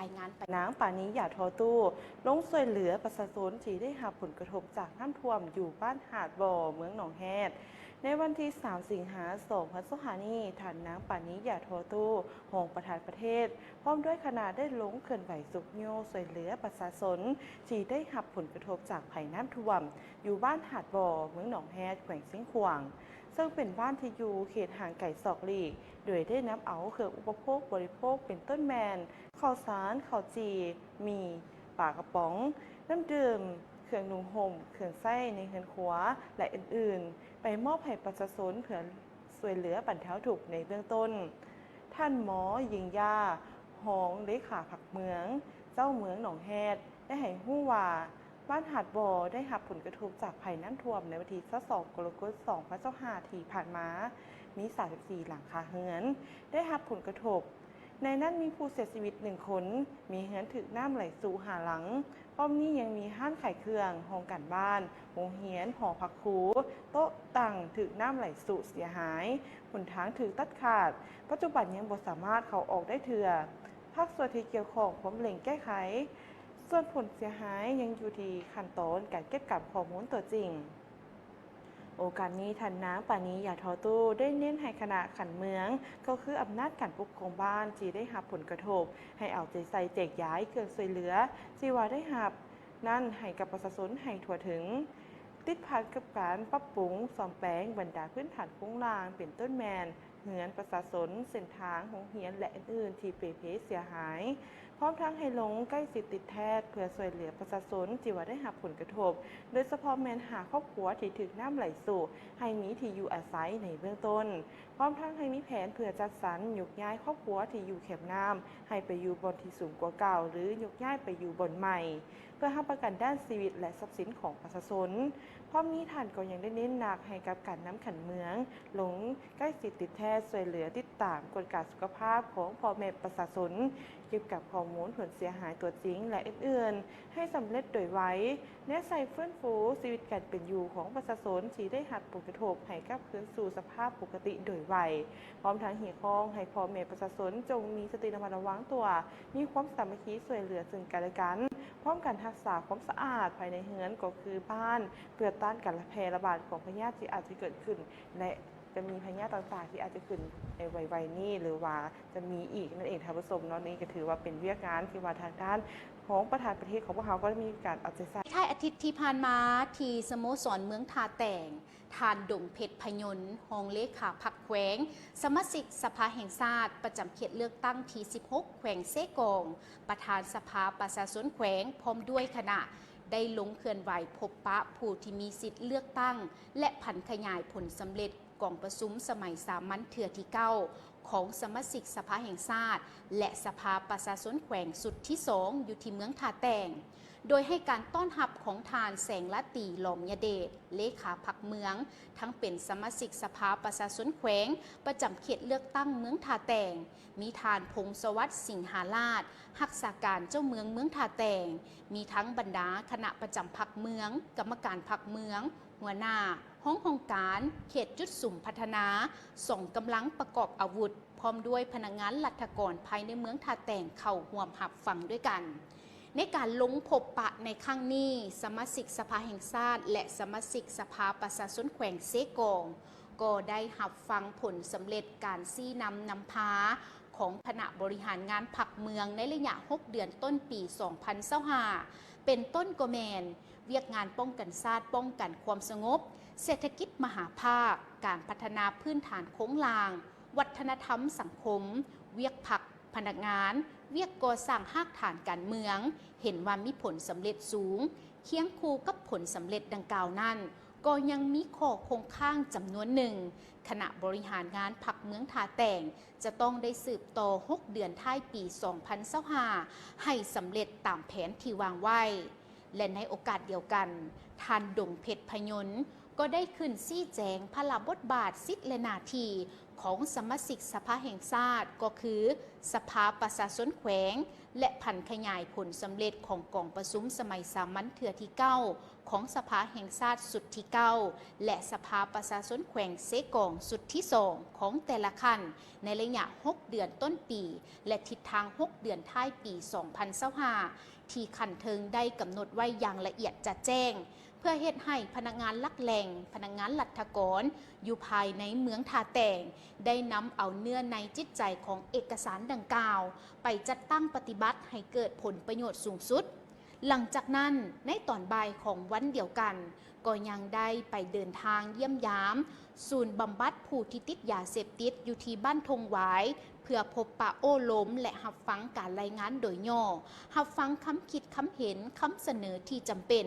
ລາຍງານໄປ. ນາງ ປານີ ຢາທໍ່ຕູ້ ລົງຊ່ວຍເຫຼືອປະຊາຊົນທີ່ໄດ້ຮັບຜົນກະທົບຈາກນ້ຳຖ້ວມຢູ່ບ້ານຫາດບໍ່ ເມືອງໜອງແຮດ. ໃນວັນທີສາມ ສິງຫາ ສອງພັນຊາວຫ້ານີ້, ທ່ານນາງ ປານີ ຢາທໍ່ຕູ້ ຮອງປະທານປະເທດ ພ້ອມດ້ວຍຄະນະໄດ້ລົງເຄື່ອນໄຫວຊຸກຍູ້ຊ່ວຍເຫຼືອປະຊາຊົນທີ່ໄດ້ຮັບຜົນກະທົບຈາກໄພນ້ຳຖ້ວມ ຢູ່ບ້ານຫາດບໍ່ ເມືອງໜອງແຮດ ແຂວງຊຽງຂວາງ, ເຊິ່ງເປັນບ້ານທີ່ຢູ່ເຂດຫ່າງໄກສອກຫຼີກ, ໂດຍໄດ້ນຳເອົາເຄື່ອງອຸປະໂພກບໍລິໂພກ ເປັນຕົ້ນແມ່ນ ເຂົ້າສານ, ເຂົ້າຈີ່, ໝີ່, ປາກະປ໋ອງ, ນ້ຳດື່ມ, ເຄື່ອງນຸ່ງຫົ່ມ, ເຄື່ອງໃຊ້ໃນເຮືອນຄົວ ແລະ ອື່ນໆ ໄປມອບໃຫ້ປະຊາຊົນເພື່ອຊ່ວຍເຫຼືອບັນເທົາທຸກໃນເບື້ອງຕົ້ນ. ທ່ານ ໝໍ ຍິງຢາ ຮອງເລຂາພັກເມືອງ ເຈົ້າເມືອງໜອງແຮດ ໄດ້ໃຫ້ຮູ້ວ່າ ບ້ານຫາດບໍ່ໄດ້ຮັບຜົນກະທົບຈາກໄພນ້ຳຖ້ວມໃນວັນທີຊາວສອງ ກໍລະກົດ ສອງພັນຊາວຫ້າທີ່ຜ່ານມາ ມີສາມສິບສີ່ຫຼັງຄາເຮືອນໄດ້ຮັບຜົນກະທົບ. ໃນນັ້ນມີຜູ້ເສຍຊີວິດໜຶ່ງຄົນ, ມີເຮືອນຖືກນ້ຳໄຫຼຊຸຫ້າຫຼັງ, ພ້ອມນີ້ຍັງມີຮ້ານຂາຍເຄື່ອງ, ຫ້ອງການບ້ານ, ໂຮງຮຽນ, ຫໍພັກຄູ, ໂຕະຕັ່ງຖືກນ້ຳໄຫຼຊຸເສຍຫາຍ, ຫົນທາງຖືກຕັດຂາດ, ປັດຈຸບັນຍັງບໍ່ສາມາດເຂົ້າອອກໄດ້ເທື່ອ. ພາກສ່ວນທີ່ກ່ຽວຂ້ອງພວມເລັ່ງແກ້ໄຂ, ສ່ວນຜົນເສຍຫາຍຍັງຢູ່ທີ່ຂັ້ນຕອນການເກັບກຳຂໍ້ມູນຕົວຈິງ. ໂອກາດນີ້ ທ່ານນາງ ປານີ ຢາທໍ່ຕູ້ ໄດ້ເນັ້ນໃຫ້ຄະນະຂັ້ນເມືອງ, ກໍຄືອຳນາດການປົກຄອງບ້ານທີ່ໄດ້ຮັບຜົນກະທົບ, ໃຫ້ເອົາໃຈໃສ່ແຈກຢາຍເຄື່ອງຊ່ວຍເຫຼືອທີ່ວ່າໄດ້ຮັບນັ້ນໃຫ້ກັບປະຊາຊົນໃຫ້ທົ່ວເຖິງ, ຕິດພັນກັບການປັບປຸງສ້ອມແປງບັນດາພື້ນຖານໂຄງລ່າງ ເປັນຕົ້ນແມ່ນ ເຮືອນປະຊາຊົນ, ເສັ້ນທາງ, ໂຮງຮຽນ ແລະ ອື່ນໆ ທີ່ເປ່ເພເສຍຫາຍ, ພ້ອມທັງໃຫ້ລົງໃກ້ຊິດຕິດແທດເພື່ອຊ່ວຍເຫຼືອປະຊາຊົນທີ່ວ່າໄດ້ຮັບຜົນກະທົບ, ໂດຍສະເພາະແມ່ນຫ້າຄອບຄົວທີ່ຖືກນ້ຳໄຫຼຊຸ ໃຫ້ມີທີ່ຢູ່ອາໄສໃນເບື້ອງຕົ້ນ, ພ້ອມທັງໃຫ້ມີແຜນເພື່ອຈັດສັນຍົກຍ້າຍຄອບຄົວທີ່ຢູ່ແຄມນ້ຳ ໃຫ້ໄປຢູ່ບ່ອນທີ່ສູງກວ່າເກົ່າ ຫຼື ຍົກຍ້າຍໄປຢູ່ບ່ອນໃໝ່ ເພື່ອຮັບປະກັນດ້ານຊີວິດ ແລະ ຊັບສິນຂອງປະຊາຊົນ. ພ້ອມນີ້ທ່ານກໍຍັງໄດ້ເນັ້ນໜັກໃຫ້ກັບການນຳຂັ້ນເມືອງ ລົງໃກ້ຊິດຕິດແທດ ຊ່ວຍເຫຼືອຕິດຕາມກວດກາສຸຂະພາບຂອງພໍ່ແມ່ປະຊາຊົນ, ເກັບກັບຂໍ້ມູນຜົນເສຍຫາຍຕົວຈິງ ແລະ ອື່ນໆ ໃຫ້ສຳເລັດໂດຍໄວ, ແນໃສ່ຟື້ນຟູຊີວິດການເປັນຢູ່ຂອງປະຊາຊົນທີ່ໄດ້ຮັບຜົນກະທົບໃຫ້ກັບຄືນສູ່ສະພາບປົກກະຕິໂດຍໄວ, ພ້ອມທັງຮຽກຮ້ອງໃຫ້ພໍ່ແມ່ປະຊາຊົນຈົ່ງມີສະຕິລະມັດລະວັງຕົວ, ມີຄວາມສາມັກຄີຊ່ວຍເຫຼືອເຊິ່ງກັນແລະກັນ, ພ້ອມກັນຮັກສາຄວາມສະອາດພາຍໃນເຮືອນກໍຄືບ້ານ ເພື່ອຕ້ານການແຜ່ລະບາດຂອງພະຍາດທີ່ອາດຈະເກີດຂຶ້ນ ແລະ ຈະມີພະຍາດຕ່າງໆທີ່ອາດຈະຂຶ້ນໃນໄວໆນີ້ ຫຼືວ່າຈະມີອີກນັ້ນເອງທ່ານຜູ້ຊົມເນາະ. ນີ້ກໍຖືວ່າເປັນວຽກງານທີ່ວ່າທາງດ້ານຮອງປະທານປະເທດຂອງພວກເຮົາກໍໄດ້ມີການເອົາໃຈໃສ່. ທ້າຍອາທິດທີ່ຜ່ານມາ ທີ່ສະໂມສອນເມືອງທ່າແຕງ, ທ່ານ ດົງເພັດ ພະຍົນ ຮອງເລຂາພັກແຂວງ, ສະມາຊິກສະພາແຫ່ງຊາດປະຈຳເຂດເລືອກຕັ້ງທີສິບຫົກ ແຂວງເຊກອງ, ປະທານສະພາປະຊາຊົນແຂວງ ພ້ອມດ້ວຍຄະນະ ໄດ້ລົງເຄື່ອນໄຫວພົບປະຜູ້ທີ່ມີສິດເລືອກຕັ້ງ ແລະ ຜັນຂະຫຍາຍຜົນສຳເລັດກອງປະຊຸມສະໄໝສາມັນເທື່ອທີເກົ້າ ຂອງສະມາຊິກສະພາແຫ່ງຊາດ ແລະ ສະພາປະຊາຊົນແຂວງຊຸດທີສອງ ຢູ່ທີ່ເມືອງທ່າແຕງ. ໂດຍໃຫ້ການຕ້ອນຮັບຂອງທ່ານ ແສງລາຕີ ຫຼອມຍະເດດ ເລຂາພັກເມືອງ, ທັງເປັນສະມາຊິກສະພາປະຊາຊົນແຂວງ ປະຈຳເຂດເລືອກຕັ້ງເມືອງທ່າແຕງ, ມີທ່ານ ພົງສະຫວັດ ສິງຫາລາດ ຮັກສາການເຈົ້າເມືອງເມືອງທ່າແຕງ, ມີທັງບັນດາຄະນະປະຈຳພັກເມືອງ, ກຳມະການພັກເມືອງ, ຫົວໜ້າ, ຮອງຫ້ອງການເຂດຈຸດສຸມພັດທະນາ, ສອງກຳລັງປະກອບອາວຸດ, ພ້ອມດ້ວຍພະນັກງານລັດຖະກອນພາຍໃນເມືອງທ່າແຕງເຂົ້າຮ່ວມຮັບຟັງດ້ວຍກັນ. ໃນການລົງພົບປະໃນຄັ້ງນີ້, ສະມາຊິກສະພາແຫ່ງຊາດ ແລະ ສະມາຊິກສະພາປະຊາຊົນແຂວງເຊກອງ ກໍໄດ້ຮັບຟັງຜົນສຳເລັດການຊີ້ນຳນຳພາຂອງຄະນະບໍລິຫານງານພັກເມືອງໃນໄລຍະຫົກເດືອນຕົ້ນປີສອງພັນຊາວຫ້າ ເປັນຕົ້ນກໍແມ່ນ ວຽກງານປ້ອງກັນຊາດ, ປ້ອງກັນຄວາມສະຫງົບ, ເສດຖະກິດມະຫາພາກ, ການພັດທະນາພື້ນຖານໂຄງລ່າງ, ວັດທະນະທຳສັງຄົມ, ວຽກພັກ, ພະນັກງານ, ວຽກກໍ່ສ້າງຮາກຖານການເມືອງ, ເຫັນວ່າມີຜົນສຳເລັດສູງ. ຄຽງຄູ່ກັບຜົນສຳເລັດດັ່ງກ່າວນັ້ນ, ກໍຍັງມີຂໍ້ຄົງຄ້າງຈຳນວນໜຶ່ງ. ຄະນະບໍລິຫານງານພັກເມືອງທ່າແຕງ ຈະຕ້ອງໄດ້ສືບຕໍ່ຫົກເດືອນທ້າຍປີສອງພັນຊາວຫ້າ ໃຫ້ສຳເລັດຕາມແຜນທີ່ວາງໄວ້. ແລະ ໃນໂອກາດດຽວກັນ, ທ່ານ ດົງເພັດ ພະຍົນ, ກໍໄດ້ຂຶ້ນຊີ້ແຈງພາລະບົດບາດ, ສິດ ແລະ ໜ້າທີ່ຂອງສະມາຊິກສະພາແຫ່ງຊາດ, ກໍຄືສະພາປະຊາຊົນແຂວງ ແລະ ຜັນຂະຫຍາຍຜົນສຳເລັດຂອງກອງປະຊຸມສະໄໝສາມັນເທື່ອທີເກົ້າ ຂອງສະພາແຫ່ງຊາດຊຸດທີເກົ້າ ແລະ ສະພາປະຊາຊົນແຂວງເຊກອງຊຸດທີສອງ ຂອງແຕ່ລະຂັ້ນ ໃນໄລຍະຫົກເດືອນຕົ້ນປີ ແລະ ທິດທາງຫົກເດືອນທ້າຍປີສອງພັນຊາວຫ້າ ທີ່ຂັ້ນເທິງໄດ້ກຳນົດໄວ້ຢ່າງລະອຽດຈະແຈ້ງ ເພື່ອເຮັດໃຫ້ພະນັກງານຫຼັກແຫຼ່ງ, ພະນັກງານລັດຖະກອນຢູ່ພາຍໃນເມືອງທ່າແຕງ ໄດ້ນຳເອົາເນື້ອໃນຈິດໃຈຂອງເອກະສານດັ່ງກ່າວ ໄປຈັດຕັ້ງປະຕິບັດໃຫ້ເກີດຜົນປະໂຫຍດສູງສຸດ. ຫຼັງຈາກນັ້ນ, ໃນຕອນບ່າຍຂອງວັນດຽວກັນ, ກໍຍັງໄດ້ໄປເດີນທາງຢ້ຽມຢາມສູນບຳບັດຜູ້ທີ່ຕິດຢາເສບຕິດຢູ່ທີ່ບ້ານທົ່ງຫວາຍ ເພື່ອພົບປະໂອ້ລົມ ແລະ ຮັບຟັງການລາຍງານໂດຍຫຍໍ້, ຮັບຟັງຄຳຄິດຄຳເຫັນ, ຄຳສະເໜີທີ່ຈຳເປັນ,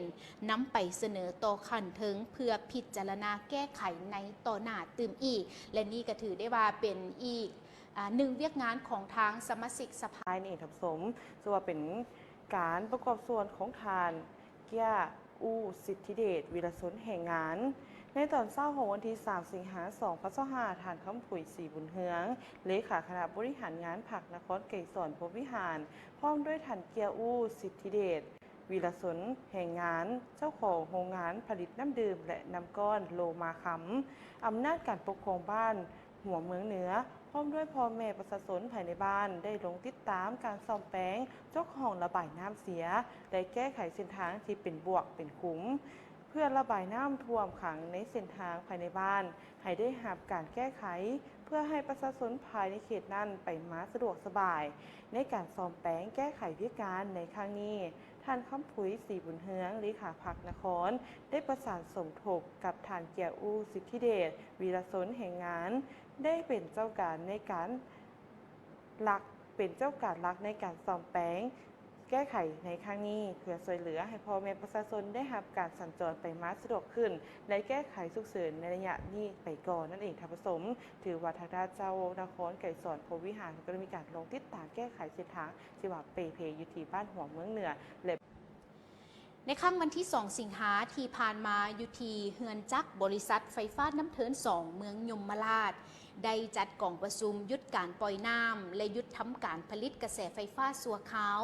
ນຳໄປສະເໜີຕໍ່ຂັ້ນເທິງເພື່ອພິຈາລະນາແກ້ໄຂໃນຕໍ່ໜ້າຕື່ມອີກ. ແລະ ນີ້ກໍຖືໄດ້ວ່າເປັນອີກ ອາ ໜຶ່ງວຽກງານຂອງທາງສະມາຊິກສະພາ ໃນເອງ ທ່ານຜູ້ຊົມ, ຖືວ່າເປັນການປະກອບສ່ວນຂອງທ່ານ ເກຍອູ ສິດທິເດດ ວິລະຊົນແຮງງານ. ໃນຕອນເຊົ້າຂອງວັນທີສາມ ສິງຫາ ສອງພັນຊາວຫ້າ, ທ່ານ ຄຳຜຸຍ ສີບຸນເຮືອງ ເລຂາຄະນະບໍລິຫານງານພັກນະຄອນໄກສອນພົມວິຫານ ພ້ອມດ້ວຍທ່ານ ເກຍອູ ສິດທິເດດ ວິລະຊົນແຮງງານ ເຈົ້າຂອງໂຮງງານຜະລິດນ້ຳດື່ມ ແລະ ນ້ຳກ້ອນໂລມາຄຳ, ອຳນາດການປົກຄອງບ້ານຫົວເມືອງເໜືອ ພ້ອມດ້ວຍພໍ່ແມ່ປະຊາຊົນພາຍໃນບ້ານ ໄດ້ລົງຕິດຕາມການສ້ອມແປງເຈົ້າຂອງລະບາຍນ້ຳເສຍ ແລະ ແກ້ໄຂເສັ້ນທາງທີ່ເປັນບວກເປັນຂຸມ ເພື່ອລະບາຍນ້ຳຖ້ວມຂັງໃນເສັ້ນທາງພາຍໃນບ້ານ ໃຫ້ໄດ້ຮັບການແກ້ໄຂ ເພື່ອໃຫ້ປະຊາຊົນພາຍໃນເຂດນັ້ນໄປມາສະດວກສະບາຍ. ໃນການສ້ອມແປງແກ້ໄຂວຽກງານໃນຄັ້ງນີ້, ທ່ານ ຄຳຜຸຍ ສີບຸນເຮືອງ ເລຂາພັກນະຄອນ ໄດ້ປະສານສົມທົບກັບທ່ານ ເກຍອູ ສິດທິເດດ ວິລະຊົນແຮງງານ ໄດ້ເປັນເຈົ້າການໃນການຫຼັກ, ເປັນເຈົ້າການຫຼັກໃນການສ້ອມແປງ ແກ້ໄຂໃນຄັ້ງນີ້ ເພື່ອຊ່ວຍເຫຼືອໃຫ້ພໍ່ແມ່ປະຊາຊົນໄດ້ຮັບການສັນຈອນໄປມາສະດວກຂຶ້ນ ແລະ ແກ້ໄຂສຸກເສີນໃນໄລຍະນີ້ໄປກ່ອນນັ້ນເອງ ທ່ານຜູ້ຊົມ. ຖືວ່າທາງດ້ານເຈົ້ານະຄອນໄກສອນພົມວິຫານ ກໍໄດ້ມີການລົງຕິດຕາມແກ້ໄຂເສັ້ນທາງທີ່ວ່າເປ່ເພຢູ່ທີ່ບ້ານຫົວເມືອງເໜືອ ແລະ ໃນຄ່ຳວັນທີສອງ ສິງຫາທີ່ຜ່ານມາ, ຢູ່ທີ່ເຮືອນຈັກບໍລິສັດໄຟຟ້ານ້ຳເທີນສອງ ເມືອງຍົມມະລາດ ໄດ້ຈັດກອງປະຊຸມຢຸດການປ່ອຍນ້ຳ ແລະ ຢຸດທຳການຜະລິດກະແສໄຟຟ້າຊົ່ວຄາວ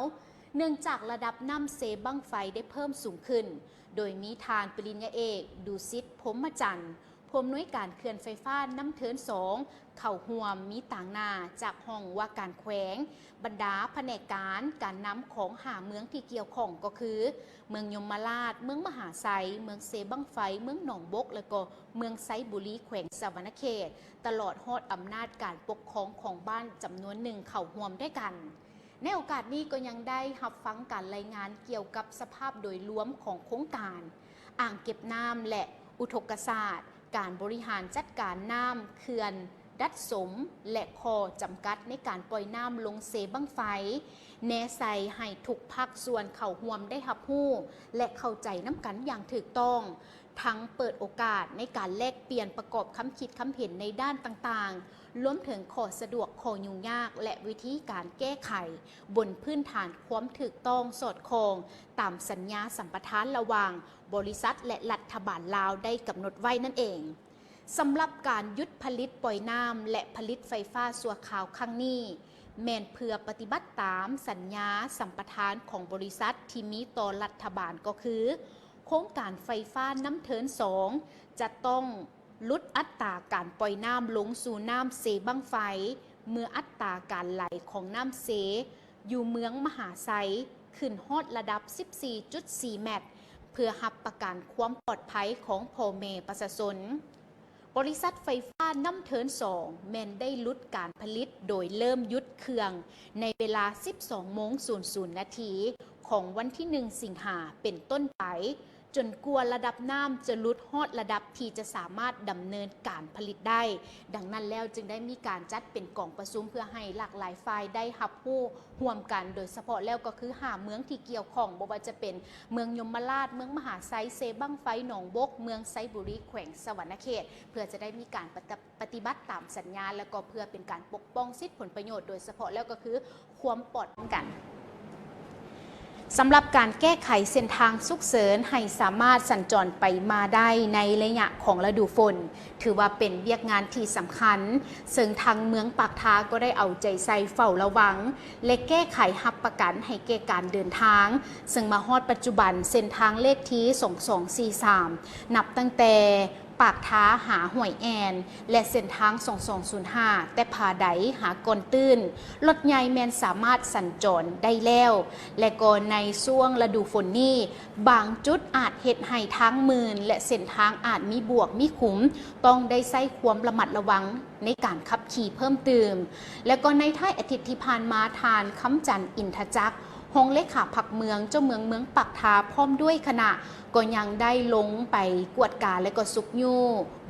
ເນື່ອງຈາກລະດັບນ້ຳເຊບັ້ງໄຟໄດ້ເພີ່ມສູງຂຶ້ນ, ໂດຍມີທ່ານປະລິນຍາເອກ ດູສິດ ພົມມະຈັນ ຜູ້ອຳນວຍການເຂື່ອນໄຟຟ້ານ້ຳເທີນສອງ ເຂົ້າຮ່ວມ, ມີຕາງໜ້າຈາກຫ້ອງວ່າການແຂວງ, ບັນດາພະແນກການ, ການນຳຂອງຫ້າເມືອງທີ່ກ່ຽວຂ້ອງ ກໍຄື ເມືອງຍົມມະລາດ, ເມືອງມະຫາໄຊ, ເມືອງເຊບັ້ງໄຟ, ເມືອງໜອງບົກ ແລະ ກໍເມືອງໄຊບູລີ ແຂວງສະຫວັນນະເຂດ, ຕະຫຼອດຮອດອຳນາດການປົກຄອງຂອງບ້ານຈຳນວນໜຶ່ງເຂົ້າຮ່ວມດ້ວຍກັນ. ໃນໂອກາດນີ້ກໍຍັງໄດ້ຮັບຟັງການລາຍງານກ່ຽວກັບສະພາບໂດຍລວມຂອງໂຄງການ ອ່າງເກັບນ້ຳ ແລະ ອຸທົກກະສາດ ການບໍລິຫານຈັດການນ້ຳເຂື່ອນ ດັດສົມ ແລະ ຂໍ້ຈຳກັດໃນການປ່ອຍນ້ຳລົງເຊບັ້ງໄຟ, ແນໃສ່ໃຫ້ທຸກພາກສ່ວນເຂົ້າຮ່ວມໄດ້ຮັບຮູ້ ແລະ ເຂົ້າໃຈນຳກັນຢ່າງຖືກຕ້ອງ, ທັງເປີດໂອກາດໃນການແລກປ່ຽນປະກອບຄຳຄິດຄຳເຫັນໃນດ້ານຕ່າງໆ, ລວມເຖິງຂໍ້ສະດວກ, ຂໍ້ຫຍຸ້ງຍາກ ແລະ ວິທີການແກ້ໄຂ ບົນພື້ນຖານຄວາມຖືກຕ້ອງສອດຄ່ອງຕາມສັນຍາສຳປະທານລະຫວ່າງບໍລິສັດ ແລະ ລັດຖະບານລາວໄດ້ກຳນົດໄວ້ນັ້ນເອງ. ສຳລັບການຢຸດຜະລິດປ່ອຍນ້ຳ ແລະ ຜະລິດໄຟຟ້າຊົ່ວຄາວຄັ້ງນີ້ ແມ່ນເພື່ອປະຕິບັດຕາມສັນຍາສຳປະທານຂອງບໍລິສັດທີ່ມີຕໍ່ລັດຖະບານ ກໍຄື ໂຄງການໄຟຟ້ານ້ຳເທີນສອງ ຈະຕ້ອງຫຼຸດອັດຕາການປ່ອຍນ້ຳລົງສູ່ນ້ຳເຊບັ້ງໄຟ ເມື່ອອັດຕາການໄຫຼຂອງນ້ຳເຊຢູ່ເມືອງມະຫາໄຊຂຶ້ນຮອດລະດັບສິບສີ່ຈຸດສີ່ແມັດ ເພື່ອຮັບປະກັນຄວາມປອດໄພຂອງພໍ່ແມ່ປະຊາຊົນ. ບໍລິສັດໄຟຟ້ານ້ຳເທີນສອງ ແມ່ນໄດ້ຫຼຸດການຜະລິດໂດຍເລີ່ມຢຸດເຄື່ອງໃນເວລາສິບສອງໂມງສູນນາທີຂອງວັນທີໜຶ່ງ ສິງຫາ ເປັນຕົ້ນໄປ, ຈົນກວ່າລະດັບນ້ຳຈະຫຼຸດຮອດລະດັບທີ່ຈະສາມາດດຳເນີນການຜະລິດໄດ້. ດັ່ງນັ້ນແລ້ວຈຶ່ງໄດ້ມີການຈັດເປັນກອງປະຊຸມ ເພື່ອໃຫ້ຫຼາກຫຼາຍຝ່າຍໄດ້ຮັບຮູ້ຮ່ວມກັນ, ໂດຍສະເພາະແລ້ວກໍຄືຫ້າເມືອງທີ່ກ່ຽວຂ້ອງ, ບໍ່ວ່າຈະເປັນເມືອງຍົມມະລາດ, ເມືອງມະຫາໄຊ, ເຊບັ້ງໄຟ, ໜອງບົກ, ເມືອງໄຊບູລີ, ແຂວງສະຫວັນນະເຂດ, ເພື່ອຈະໄດ້ມີການປະຕິ ປະຕິບັດຕາມສັນຍາ ແລະ ກໍເພື່ອເປັນການປົກປ້ອງສິດຜົນປະໂຫຍດ, ໂດຍສະເພາະແລ້ວກໍຄືຄວາມປອດກັນ. ສຳລັບການແກ້ໄຂເສັ້ນທາງສຸກເສີນໃຫ້ສາມາດສັນຈອນໄປມາໄດ້ໃນໄລຍະຂອງລະດູຝົນ ຖືວ່າເປັນວຽກງານທີ່ສຳຄັນ, ເຊິ່ງທາງເມືອງປາກທາກໍໄດ້ເອົາໃຈໃສ່ເຝົ້າລະວັງ ແລະ ແກ້ໄຂຮັບປະກັນໃຫ້ແກ່ການເດີນທາງ, ເຊິ່ງມາຮອດປັດຈຸບັນເສັ້ນທາງເລກທີສອງສອງສີ່ສາມ ນັບຕັ້ງແຕ່ ປາກທາຫາຫ້ວຍແອ່ນ ແລະ ເສັ້ນທາງສອງສອງສູນຫ້າ ແຕ່ຜາໄດຫາກ່ອນຕື່ນ ລົດໃຫຍ່ແມ່ນສາມາດສັນຈອນໄດ້ແລ້ວ ແລະ ກໍໃນຊ່ວງລະດູຝົນນີ້ ບາງຈຸດອາດເຮັດໃຫ້ທາງມື່ນ ແລະ ເສັ້ນທາງອາດມີບວກມີຂຸມ ຕ້ອງໄດ້ໃຊ້ຄວາມລະມັດລະວັງໃນການຂັບຂີ່ເພີ່ມຕື່ມ. ແລະ ກໍໃນທ້າຍອາທິດທີ່ຜ່ານມາ ທ່ານ ຄຳຈັນ ອິນທະຈັກ ຮອງເລຂາພັກເມືອງ ເຈົ້າເມືອງເມືອງປາກທາ ພ້ອມດ້ວຍຄະນະ ກໍຍັງໄດ້ລົງໄປກວດກາ ແລະ ກໍຊຸກຍູ້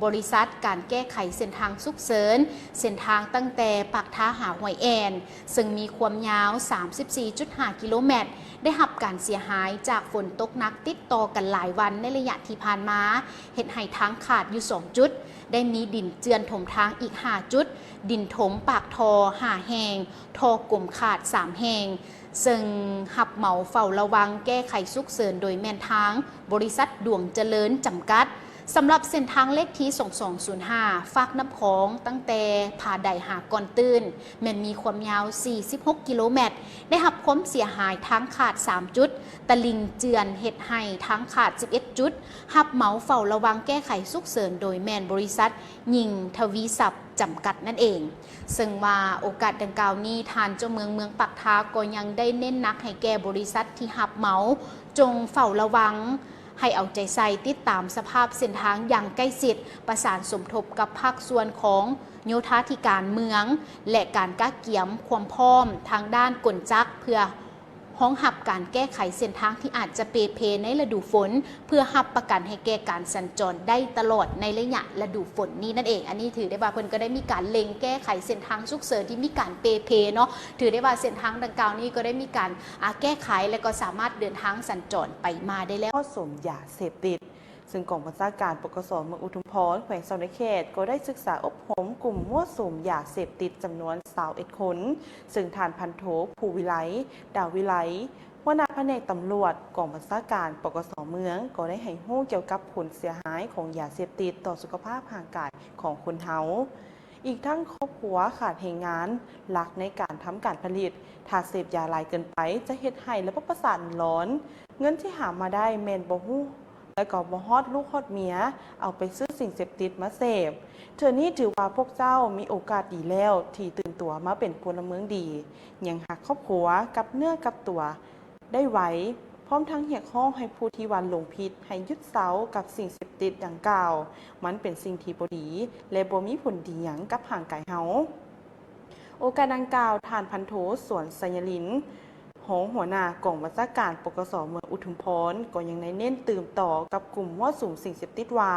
ບໍລິສັດການແກ້ໄຂເສັ້ນທາງສຸກເສີນ ເສັ້ນທາງຕັ້ງແຕ່ປາກທາຫາຫ້ວຍແອ່ນ ເຊິ່ງມີຄວາມຍາວສາມສິບສີ່ຈຸດຫ້າກິໂລແມັດ ໄດ້ຮັບການເສຍຫາຍຈາກຝົນຕົກໜັກຕິດຕໍ່ກັນຫຼາຍວັນໃນໄລຍະທີ່ຜ່ານມາ, ເຮັດໃຫ້ທາງຂາດຢູ່ສອງຈຸດ, ໄດ້ມີດິນເຈື່ອນຖົມທາງອີກຫ້າຈຸດ, ດິນຖົມປາກທໍ່ຫ້າແຫ່ງ, ທໍ່ກົມຂາດສາມແຫ່ງ, ເຊິ່ງຮັບເໝົາເຝົ້າລະວັງແກ້ໄຂສຸກເສີນໂດຍແມ່ນທາງບໍລິສັດດວງຈະເລີນຈຳກັດ. ສຳລັບເສັ້ນທາງເລກທີສອງສອງສູນຫ້າ ຟາກນ້ຳຂອງ ຕັ້ງແຕ່ຜາໄດຫາກ່ອນຕື່ນ ແມ່ນມີຄວາມຍາວສີ່ສິບຫົກກິໂລແມັດ, ໄດ້ຮັບຄວາມເສຍຫາຍທາງຂາດສາມຈຸດ, ຕະລິ່ງເຈື່ອນເຮັດໃຫ້ທາງຂາດສິບເອັດຈຸດ, ຮັບເໝົາເຝົ້າລະວັງແກ້ໄຂສຸກເສີນໂດຍແມ່ນບໍລິສັດ ຍິງທະວີຊັບ ຈຳກັດນັ້ນເອງ. ເຊິ່ງວ່າໂອກາດດັ່ງກ່າວນີ້ ທ່ານເຈົ້າເມືອງເມືອງປາກທາກໍຍັງໄດ້ເນັ້ນໜັກໃຫ້ແກ່ບໍລິສັດທີ່ຮັບເໝົາ ຈົ່ງເຝົ້າລະວັງ, ໃຫ້ເອົາໃຈໃສ່ຕິດຕາມສະພາບເສັ້ນທາງຢ່າງໃກ້ຊິດ, ປະສານສົມທົບກັບພາກສ່ວນຂອງໂຍທາທິການເມືອງ ແລະ ການກະກຽມຄວາມພ້ອມທາງດ້ານກົນຈັກ ເພື່ອ ຮອງຮັບການແກ້ໄຂເສັ້ນທາງທີ່ອາດຈະເປ່ເພໃນລະດູຝົນ ເພື່ອຮັບປະກັນໃຫ້ແກ່ການສັນຈອນໄດ້ຕະຫຼອດໃນໄລຍະລະດູຝົນນີ້ນັ້ນເອງ. ອັນນີ້ຖືໄດ້ວ່າເພິ່ນກໍໄດ້ມີການເລັ່ງແກ້ໄຂເສັ້ນທາງສຸກເສີນທີ່ມີການເປ່ເພເນາະ, ຖືໄດ້ວ່າເສັ້ນທາງດັ່ງກ່າວນີ້ກໍໄດ້ມີການ ອາ ແກ້ໄຂ ແລະ ກໍສາມາດເດີນທາງສັນຈອນໄປມາໄດ້ແລ້ວ. ໝໍ້ສົມຢາເສບຕິດ ເຊິ່ງກອງບັນຊາການ ປກສ ເມືອງອຸທຸມພອນ ແຂວງສະຫວັນນະເຂດ ກໍໄດ້ສຶກສາອົບຮົມກຸ່ມມົ້ວສຸມຢາເສບຕິດຈຳນວນຊາວເອັດຄົນ, ເຊິ່ງທ່ານພັນໂທ ພູວິໄລ ດາວວິໄລ ຫົວໜ້າພະແນກຕຳຫຼວດ ກອງບັນຊາການ ປກສ ເມືອງ ກໍໄດ້ໃຫ້ຮູ້ກ່ຽວກັບຜົນເສຍຫາຍຂອງຢາເສບຕິດຕໍ່ສຸຂະພາບຮ່າງກາຍຂອງຄົນເຮົາ. ອີກທັງຄອບຄົວຂາດແຮງງານຫຼັກໃນການທຳການຜະລິດ, ຖ້າເສບຢາຫຼາຍເກີນໄປຈະເຮັດໃຫ້ລະບົບປະສາດຫຼອນ, ເງິນທີ່ຫາມາໄດ້ແມ່ນບໍ່ຮູ້ ແລະກໍບໍ່ຮອດລູກຮອດເມຍ ເອົາໄປຊື້ສິ່ງເສບຕິດມາເສບ. ເທື່ອນີ້ຖືວ່າພວກເຈົ້າມີໂອກາດດີແລ້ວທີ່ຕື່ນຕົວມາເປັນພົນລະເມືອງດີ, ຍັງຮັກຄອບຄົວກັບເນື້ອກັບຕົວໄດ້ໄວ, ພ້ອມທັງຮຽກຮ້ອງໃຫ້ຜູ້ທີ່ວ່າຫຼົງຜິດໃຫ້ຢຸດເຊົາກັບສິ່ງເສບຕິດດັ່ງກ່າວ, ມັນເປັນສິ່ງທີ່ບໍ່ດີ ແລະບໍ່ມີຜົນດີຫຍັງກັບຮ່າງກາຍເຮົາ. ໂອກາດດັ່ງກ່າວ, ທ່ານພັນໂທ ສວນໄຊຍະລິນ ຮອງຫົວໜ້າກອງບັນຊາການ ປກສ ເມືອງອຸທຸມພອນ ກໍຍັງໄດ້ເນັ້ນຕື່ມຕໍ່ກັບກຸ່ມມົ້ວສຸມສິ່ງເສບຕິດວ່າ,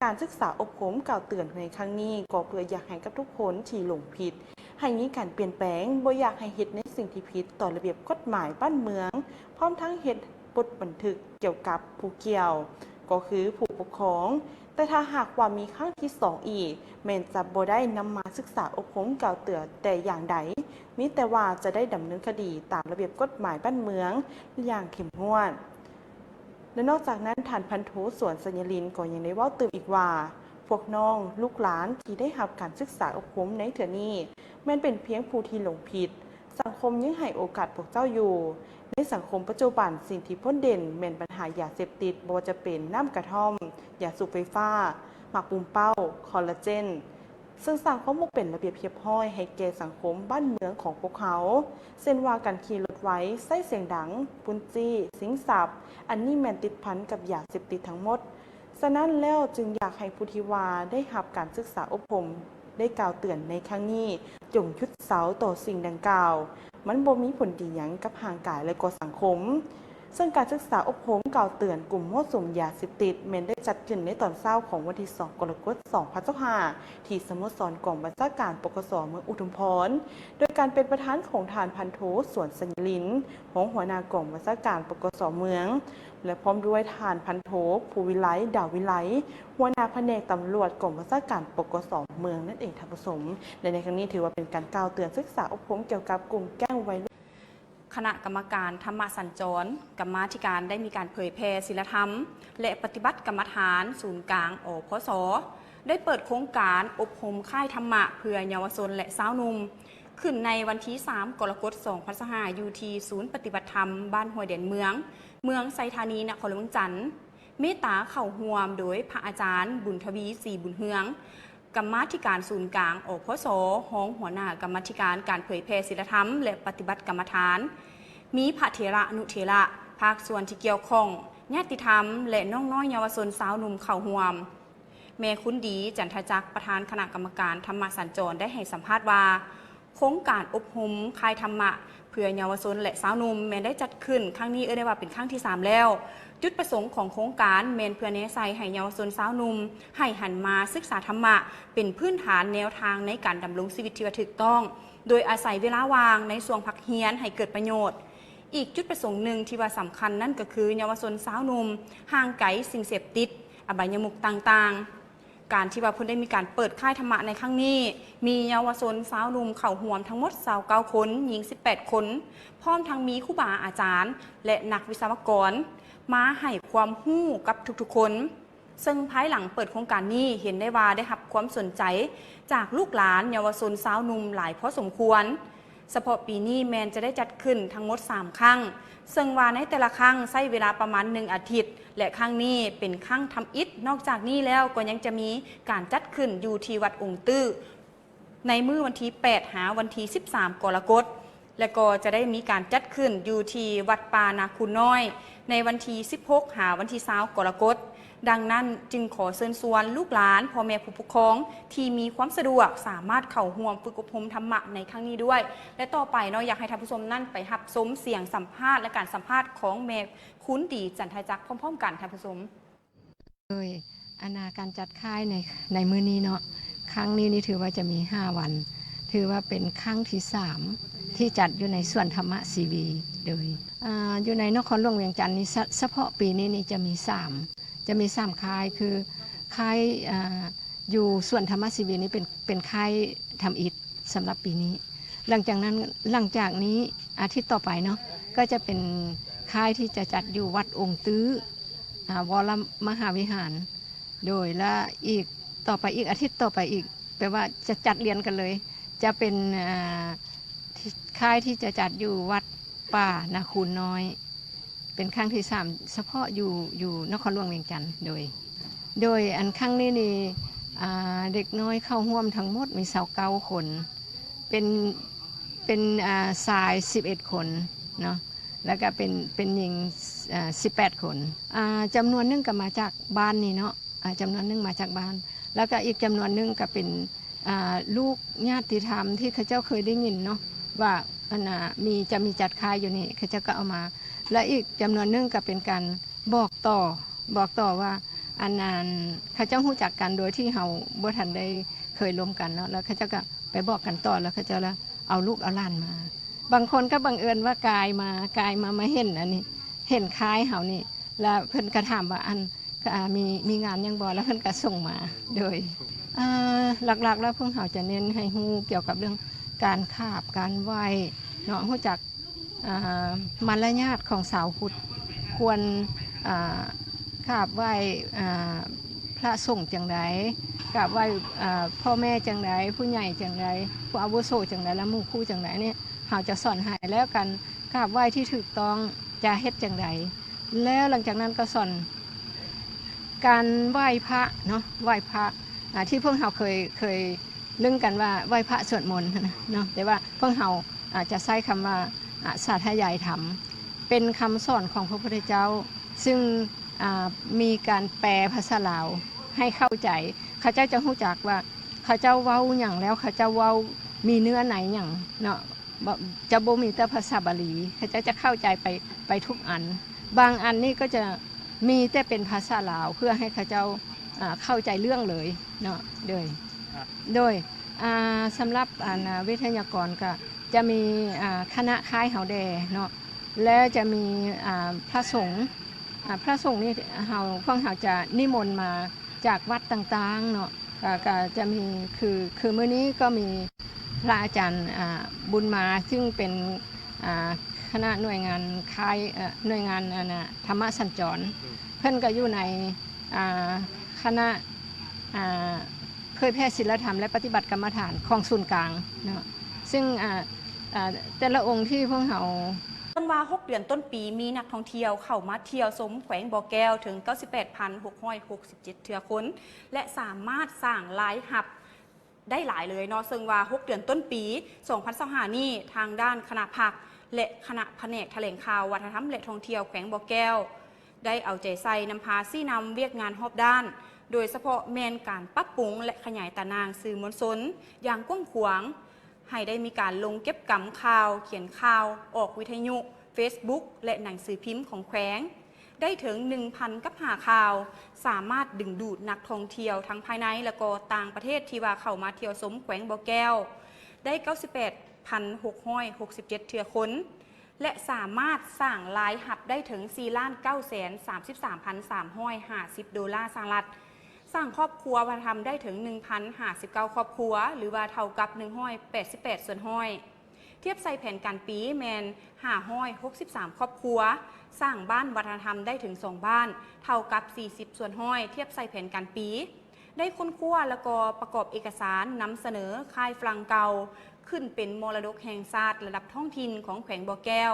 ການສຶກສາອົບຮົມກ່າວເຕືອນໃນຄັ້ງນີ້ ກໍເພື່ອຢາກໃຫ້ກັບທຸກຄົນທີ່ຫຼົງຜິດ ໃຫ້ມີການປ່ຽນແປງ, ບໍ່ຢາກໃຫ້ເຮັດໃນສິ່ງທີ່ຜິດຕໍ່ລະບຽບກົດໝາຍບ້ານເມືອງ, ພ້ອມທັງເຮັດບົດບັນທຶກກ່ຽວກັບຜູ້ກ່ຽວ ກໍຄືຜູ້ປົກຄອງ, ແຕ່ຖ້າຫາກວ່າມີຄັ້ງທີສອງອີກ, ແມ່ນຈະບໍ່ໄດ້ນຳມາສຶກສາອົບຮົມກ່າວເຕືອນແຕ່ຢ່າງໃດ, ມີແຕ່ວ່າຈະໄດ້ດຳເນີນຄະດີຕາມລະບຽບກົດໝາຍບ້ານເມືອງຢ່າງເຂັ້ມງວດ. ແລະ ນອກຈາກນັ້ນ, ທ່ານພັນໂທ ສວນໄຊຍະລິນ ກໍຍັງໄດ້ເວົ້າຕື່ມອີກວ່າ, ພວກນ້ອງ, ລູກຫຼານທີ່ໄດ້ຮັບການສຶກສາອົບຮົມໃນເທື່ອນີ້ ແມ່ນເປັນພຽງຜູ້ທີ່ຫຼົງຜິດ, ສັງຄົມຍັງໃຫ້ໂອກາດພວກເຈົ້າຢູ່. ໃນສັງຄົມປັດຈຸບັນ, ສິ່ງທີ່ພົ້ນເດັ່ນແມ່ນບັນຫາຢາເສບຕິດ, ບໍ່ວ່າຈະເປັນນ້ຳກະທ່ອມ, ຢາສູບໄຟຟ້າ, ໝາກປຸມເປົ້າ, ຄໍລາເຈນ, ເຊິ່ງສ້າງຄວາມບໍ່ເປັນລະບຽບຮຽບຮ້ອຍໃຫ້ແກ່ສັງຄົມບ້ານເມືອງຂອງພວກເຮົາ, ເຊັ່ນວ່າການຂີ່ລົດໄວ, ໃຊ້ສຽງດັງ, ປຸ້ນຈີ້, ຊິງຊັບ, ອັນນີ້ແມ່ນຕິດພັນກັບຢາເສບຕິດທັງໝົດ. ສະນັ້ນແລ້ວຈຶ່ງຢາກໃຫ້ຜູ້ທີ່ວ່າໄດ້ຮັບການສຶກສາອົບຮົມ ໄດ້ກ່າວເຕືອນໃນຄັ້ງນີ້ ຈົ່ງຢຸດເຊົາຕໍ່ສິ່ງດັ່ງກ່າວ, ມັນບໍ່ມີຜົນດີຫຍັງກັບຮ່າງກາຍ ແລະ ກໍສັງຄົມ. ເຊິ່ງການສຶກສາອົບຮົມກ່າວເຕືອນກຸ່ມມົ້ວສຸມຢາເສບຕິດ ແມ່ນໄດ້ຈັດຂຶ້ນໃນຕອນເຊົ້າຂອງວັນທີສອງ ກໍລະກົດ ສອງພັນຊາວຫ້າ ທີ່ສະໂມສອນກອງບັນຊາການ ປກສ ເມືອງອຸທຸມພອນ ໂດຍການເປັນປະທານຂອງທ່ານພັນໂທ ສວນໄຊຍະລິນ ຮອງຫົວໜ້າກອງບັນຊາການ ປກສ ເມືອງ ແລະ ພ້ອມດ້ວຍທ່ານພັນໂທ ພູວິໄລ ດາວວິໄລ ຫົວໜ້າພະແນກຕຳຫຼວດກອງບັນຊາການ ປກສ ເມືອງນັ້ນເອງ ທ່ານຜູ້ຊົມ. ແລະ ໃນຄັ້ງນີ້ຖືວ່າເປັນການກ່າວເຕືອນສຶກສາອົບຮົມກ່ຽວກັບກຸ່ມແກ້ງໄວລຸ້ນ. ຄະນະກຳມະການທຳມະສັນຈອນ ກຳມາທິການໄດ້ມີການເຜີຍແຜ່ສິນລະທຳ ແລະ ປະຕິບັດກຳມະຖານສູນກາງ ອພສ ໄດ້ເປີດໂຄງການອົບຮົມຄ້າຍທຳມະເພື່ອເຍົາວະຊົນ ແລະ ຊາວໜຸ່ມ ຂຶ້ນໃນວັນທີສາມ ກໍລະກົດ ສອງພັນຊາວຫ້າ ຢູ່ທີ່ສູນປະຕິບັດທຳບ້ານຫ້ວຍແດນເມືອງ ເມືອງໄຊທານີ ນະຄອນຫຼວງວຽງຈັນ. ເມດຕາເຂົ້າຮ່ວມໂດຍພະອາຈານ ບຸນທະວີ ສີບຸນເຮືອງ ກຳມາທິການສູນກາງ ອພສ, ຮອງຫົວໜ້າກຳມາທິການການເຜີຍແຜ່ສິນລະທຳ ແລະ ປະຕິບັດກຳມະຖານ, ມີພະເຖລະນຸເຖລະ, ພາກສ່ວນທີ່ກ່ຽວຂ້ອງ, ຍາດຕິທຳ ແລະ ນ້ອງນ້ອຍເຍົາວະຊົນຊາວໜຸ່ມເຂົ້າຮ່ວມ. ແມ່ຄຸນດີ ຈັນທະຈັກ ປະທານຄະນະກຳມະການທຳມະສັນຈອນ ໄດ້ໃຫ້ສຳພາດວ່າ, ໂຄງການອົບຮົມຄ້າຍທຳມະເພື່ອເຍົາວະຊົນ ແລະ ຊາວໜຸ່ມ ແມ່ນໄດ້ຈັດຂຶ້ນຄັ້ງນີ້ ເອີ້ນໄດ້ວ່າເປັນຄັ້ງທີສາມແລ້ວ. ຈຸດປະສົງຂອງໂຄງການແມ່ນເພື່ອແນໃສ່ໃຫ້ເຍົາວະຊົນຊາວໜຸ່ມ ໃຫ້ຫັນມາສຶກສາທຳມະ ເປັນພື້ນຖານແນວທາງໃນການດຳລົງຊີວິດທີ່ວ່າຖືກຕ້ອງ, ໂດຍອາໄສເວລາວ່າງໃນຊ່ວງພັກຮຽນໃຫ້ເກີດປະໂຫຍດ. ອີກຈຸດປະສົງໜຶ່ງທີ່ວ່າສຳຄັນນັ້ນກໍຄື ເຍົາວະຊົນຊາວໜຸ່ມຫ່າງໄກສິ່ງເສບຕິດ, ອະບາຍຍະມຸກຕ່າງໆ. ການທີ່ວ່າເພິ່ນໄດ້ມີການເປີດຄ້າຍທຳມະໃນຄັ້ງນີ້ ມີເຍົາວະຊົນຊາວໜຸ່ມເຂົ້າຮ່ວມທັງໝົດຊາວເກົ້າຄົນ, ຍິງສິບແປດຄົນ, ພ້ອມທັງມີຄູບາອາຈານ ແລະ ນັກວິສະວະກອນ ມາໃຫ້ຄວາມຮູ້ກັບທຸກໆຄົນ. ເຊິ່ງພາຍຫຼັງເປີດໂຄງການນີ້ ເຫັນໄດ້ວ່າໄດ້ຮັບຄວາມສົນໃຈຈາກລູກຫຼານເຍົາວະຊົນຊາວໜຸ່ມຫຼາຍພໍສົມຄວນ. ສະເພາະປີນີ້ແມ່ນຈະໄດ້ຈັດຂຶ້ນທັງໝົດສາມຄັ້ງ, ເຊິ່ງວ່າໃນແຕ່ລະຄັ້ງໃຊ້ເວລາປະມານໜຶ່ງອາທິດ ແລະ ຄັ້ງນີ້ເປັນຄັ້ງທຳອິດ. ນອກຈາກນີ້ແລ້ວກໍຍັງຈະມີການຈັດຂຶ້ນຢູ່ທີ່ວັດອົງຕື້ ໃນມື້ວັນທີແປດ ຫາວັນທີສິບສາມ ກໍລະກົດ ແລະ ກໍຈະໄດ້ມີການຈັດຂຶ້ນຢູ່ທີ່ວັດປ່ານາຄູນນ້ອຍ ໃນວັນທີສິບຫົກ ຫາວັນທີຊາວ ກໍລະກົດ. ດັ່ງນັ້ນຈຶ່ງຂໍເຊີນຊວນລູກຫຼານ, ພໍ່ແມ່ຜູ້ປົກຄອງທີ່ມີຄວາມສະດວກ ສາມາດເຂົ້າຮ່ວມຝຶກອົບຮົມທຳມະໃນຄັ້ງນີ້ດ້ວຍ. ແລະ ຕໍ່ໄປເນາະ ຢາກໃຫ້ທ່ານຜູ້ຊົມນັ້ນໄປຮັບຊົມສຽງສຳພາດ ແລະ ການສຳພາດຂອງແມ່ຄຸນດີ ຈັນທະຈັກ ພ້ອມໆກັນ ທ່ານຜູ້ຊົມ. ໂດຍ ອັນນາ ການຈັດຄ້າຍໃນ ໃນມື້ນີ້ເນາະ ຄັ້ງນີ້ນີ້ຖືວ່າຈະມີຫ້າວັນ, ຖືວ່າເປັນຄັ້ງທີສາມທີ່ຈັດຢູ່ໃນສວນທຳມະຊີວີ. ໂດຍ ອ່າ ຢູ່ໃນນະຄອນຫຼວງວຽງຈັນນີ້ ສະ ສະເພາະປີນີ້ນີ້ຈະມີສາມ ຈະມີສາມຄ້າຍ ຄືຄ້າຍ ອ່າ ຢູ່ສວນທຳມະຊີວີນີ້ເປັນ ເປັນຄ້າຍທຳອິດສຳລັບປີນີ້. ຫຼັງຈາກນັ້ນ ຫຼັງຈາກນີ້ອາທິດຕໍ່ໄປເນາະ ກໍຈະເປັນຄ້າຍທີ່ຈະຈັດຢູ່ວັດອົງຕື້ ອ່າ ວໍລະມະຫາວິຫານ. ໂດຍ ແລະ ອີກຕໍ່ໄປອີກ ອາທິດຕໍ່ໄປອີກ ແປວ່າຈະຈັດລຽນກັນເລີຍ ຈະເປັນ ອ່າ ທີ່ ຄ້າຍທີ່ຈະຈັດຢູ່ວັດປ່ານາຄູນນ້ອຍ ເປັນຄັ້ງທີສາມ ສະເພາະຢູ່ ຢູ່ນະຄອນຫຼວງວຽງຈັນ. ໂດຍ ໂດຍ ອັນຄັ້ງນີ້ນີ້ ອ່າ ເດັກນ້ອຍເຂົ້າຮ່ວມທັງໝົດມີຊາວເກົ້າຄົນ ເປັນ ເປັນ ອ່າ ຊາຍສິບເອັດຄົນເນາະ ແລ້ວກະເປັນ ເປັນຍິງ ເອີ່ ສິບແປດຄົນ. ອ່າ ຈຳນວນໜຶ່ງກະມາຈາກບ້ານນີ້ເນາະ ອ່າ ຈຳນວນໜຶ່ງມາຈາກບ້ານ ແລ້ວກະອີກຈຳນວນໜຶ່ງກະເປັນ ອ່າ ລູກຍາດຕິທຳທີ່ເຂົາເຈົ້າເຄີຍໄດ້ຍິນເນາະ ວ່າ ອັນນ່າ ມີ ຈະມີຈັດຄ້າຍຢູ່ນີ້ ເຂົາເຈົ້າກະເອົາມາ ແລະ ອີກຈຳນວນໜຶ່ງກະເປັນການບອກຕໍ່ ບອກຕໍ່ວ່າ ອັນນັ້ນ ເຂົາເຈົ້າຮູ້ຈັກກັນໂດຍທີ່ເຮົາບໍ່ທັນໄດ້ເຄີຍລົມກັນເນາະ ແລ້ວເຂົາເຈົ້າກະໄປບອກກັນຕໍ່ ແລ້ວເຂົາເຈົ້າລະເອົາລູກເອົາຫຼານມາ. ບາງຄົນກໍບັງເອີນວ່າກາຍມາ ກາຍມາ ມາເຫັນອັນນີ້ ເຫັນຄ້າຍເຮົານີ້ ແລ້ວເພິ່ນກໍຖາມວ່າ ອັນ ກໍ ອ່າ ມີ ມີງານຫຍັງບໍ່ ແລ້ວເພິ່ນກໍສົ່ງມາ. ໂດຍ ອ່າ ຫຼັກໆແລ້ວພວກເຮົາຈະເນັ້ນໃຫ້ຮູ້ກ່ຽວກັບເລື່ອງການຂາບ ການໄຫວ້ເນາະ ຮູ້ຈັກ ອ່າ ມາລະຍາດຂອງຊາວພຸດ ຄວນ ອ່າ ຂາບໄຫວ້ ອ່າ ພະສົງຈັ່ງໃດ ຂາບໄຫວ້ ອ່າ ພໍ່ແມ່ຈັ່ງໃດ ຜູ້ໃຫຍ່ຈັ່ງໃດ ຜູ້ອາວຸໂສຈັ່ງໃດ ແລະ ໝູ່ຄູ່ຈັ່ງໃດນີ້ ເຮົາຈະສອນໃຫ້. ແລ້ວການຂາບໄຫວ້ທີ່ຖືກຕ້ອງຈະເຮັດຈັ່ງໃດ ແລ້ວຫຼັງຈາກນັ້ນກໍສອນການໄຫວ້ພະເນາະ ໄຫວ້ພະ ອ່າ ທີ່ພວກເຮົາເຄີຍ ເຄີຍລຶ້ງກັນວ່າໄຫວ້ພະສວດມົນຫັ້ນນະເນາະ ແຕ່ວ່າພວກເຮົາ ອ່າ ຈະໃຊ້ຄຳວ່າ ອ່າ ສາທະຍາຍທຳ ເປັນຄຳສອນຂອງພະພຸດທະເຈົ້າ ຊຶ່ງ ອ່າ ມີການແປພາສາລາວໃຫ້ເຂົ້າໃຈ ເຂົາເຈົ້າຈະຮູ້ຈັກວ່າເຂົາເຈົ້າເວົ້າຫຍັງ ແລ້ວເຂົາເຈົ້າເວົ້າມີເນື້ອໃນຫຍັງເນາະ. ບໍ່ ຈະບໍ່ມີແຕ່ພາສາບາລີ ເຂົາເຈົ້າຈະເຂົ້າໃຈໄປ ໄປທຸກອັນ ບາງອັນນີ້ກໍຈະມີແຕ່ເປັນພາສາລາວ ເພື່ອໃຫ້ເຂົາເຈົ້າ ອ່າ ເຂົ້າໃຈເລື່ອງເລີຍເນາະ. ໂດຍ ໂດຍ ອ່າ ສຳລັບ ອັນ ວິທະຍາກອນກໍຈະມີ ອ່າ ຄະນະຄ້າຍເຮົາແດ່ເນາະ ແລ້ວຈະມີ ອ່າ ພະສົງ ອ່າ ພະສົງນີ້ເຮົາ ພວກເຮົາຈະນິມົນມາຈາກວັດຕ່າງໆເນາະ ກໍ ກໍຈະມີ ຄື ຄືມື້ນີ້ກໍມີ ພະອາຈານ ອ່າ ບຸນມາ ຊຶ່ງເປັນ ອ່າ ຄະນະໜ່ວຍງານຄ້າຍ ເອີ ໜ່ວຍງານ ອັນນ່າ ທຳມະສັນຈອນ ເພິ່ນກໍຢູ່ໃນ ອ່າ ຄະນະ ອ່າ ເຜີຍແຜ່ສິນລະທຳ ແລະ ປະຕິບັດກຳມະຖານຂອງສູນກາງເນາະ ຊຶ່ງ ອ່າ ອ່າ ແຕ່ລະອົງທີ່ພວກເຮົາ ເພິ່ນວ່າ ຫົກເດືອນຕົ້ນປີ ມີນັກທ່ອງທ່ຽວເຂົ້າມາທ່ຽວຊົມແຂວງບໍ່ແກ້ວເຖິງ ເກົ້າສິບແປດພັນຫົກຮ້ອຍຫົກສິບເຈັດເທື່ອຄົນ ແລະ ສາມາດສ້າງລາຍຮັບ ໄດ້ຫຼາຍເລີຍເນາະ ເຊິ່ງວ່າ ຫົກເດືອນຕົ້ນປີ ສອງພັນຊາວຫ້ານີ້ ທາງດ້ານຄະນະພັກ ແລະ ຄະນະພະແນກຖະແຫຼງຂ່າວ ວັດທະນະທຳ ແລະ ທ່ອງທ່ຽວແຂວງບໍ່ແກ້ວ ໄດ້ເອົາໃຈໃສ່ນຳພາຊີ້ນຳວຽກງານຮອບດ້ານ ໂດຍສະເພາະແມ່ນການປັບປຸງ ແລະ ຂະຫຍາຍຕາໜ່າງສື່ມວນຊົນຢ່າງກວ້າງຂວາງ, ໃຫ້ໄດ້ມີການລົງເກັບກຳຂ່າວ, ຂຽນຂ່າວ, ອອກວິທະຍຸ, ເຟສບຸກ ແລະ ໜັງສືພິມຂອງແຂວງ ໄດ້ເຖິງ ໜຶ່ງພັນກັບຫ້າຂ່າວ, ສາມາດດຶງດູດນັກທ່ອງທ່ຽວທັງພາຍໃນ ແລະ ກໍຕ່າງປະເທດທີ່ວ່າເຂົ້າມາທ່ຽວຊົມແຂວງບໍ່ແກ້ວ ໄດ້ ເກົ້າສິບແປດພັນຫົກຮ້ອຍຫົກສິບເຈັດເທື່ອຄົນ ແລະ ສາມາດສ້າງລາຍຮັບໄດ້ເຖິງ ສີ່ລ້ານເກົ້າແສນສາມສິບສາມພັນສາມຮ້ອຍຫ້າສິບໂດລາສະຫະລັດ, ສ້າງຄອບຄົວວັດທະນະທຳໄດ້ເຖິງ ໜຶ່ງພັນຫ້າສິບເກົ້າຄອບຄົວ ຫຼືວ່າເທົ່າກັບ ໜຶ່ງຮ້ອຍແປດສິບແປດສ່ວນຮ້ອຍ. ທຽບໃສ່ແຜນການປີແມ່ນ ຫ້າຮ້ອຍຫົກສິບສາມຄອບຄົວ, ສ້າງບ້ານວັດທະນະທຳໄດ້ເຖິງ ສອງບ້ານ, ເທົ່າກັບ ສີ່ສິບສ່ວນຮ້ອຍ ທຽບໃສ່ແຜນການປີ. ໄດ້ຄົ້ນຄວ້າ ແລະ ກໍປະກອບເອກະສານນຳສະເໜີຄ້າຍຝຣັ່ງເກົ່າ ຂຶ້ນເປັນມໍລະດົກແຫ່ງຊາດລະດັບທ້ອງຖິ່ນຂອງແຂວງບໍ່ແກ້ວ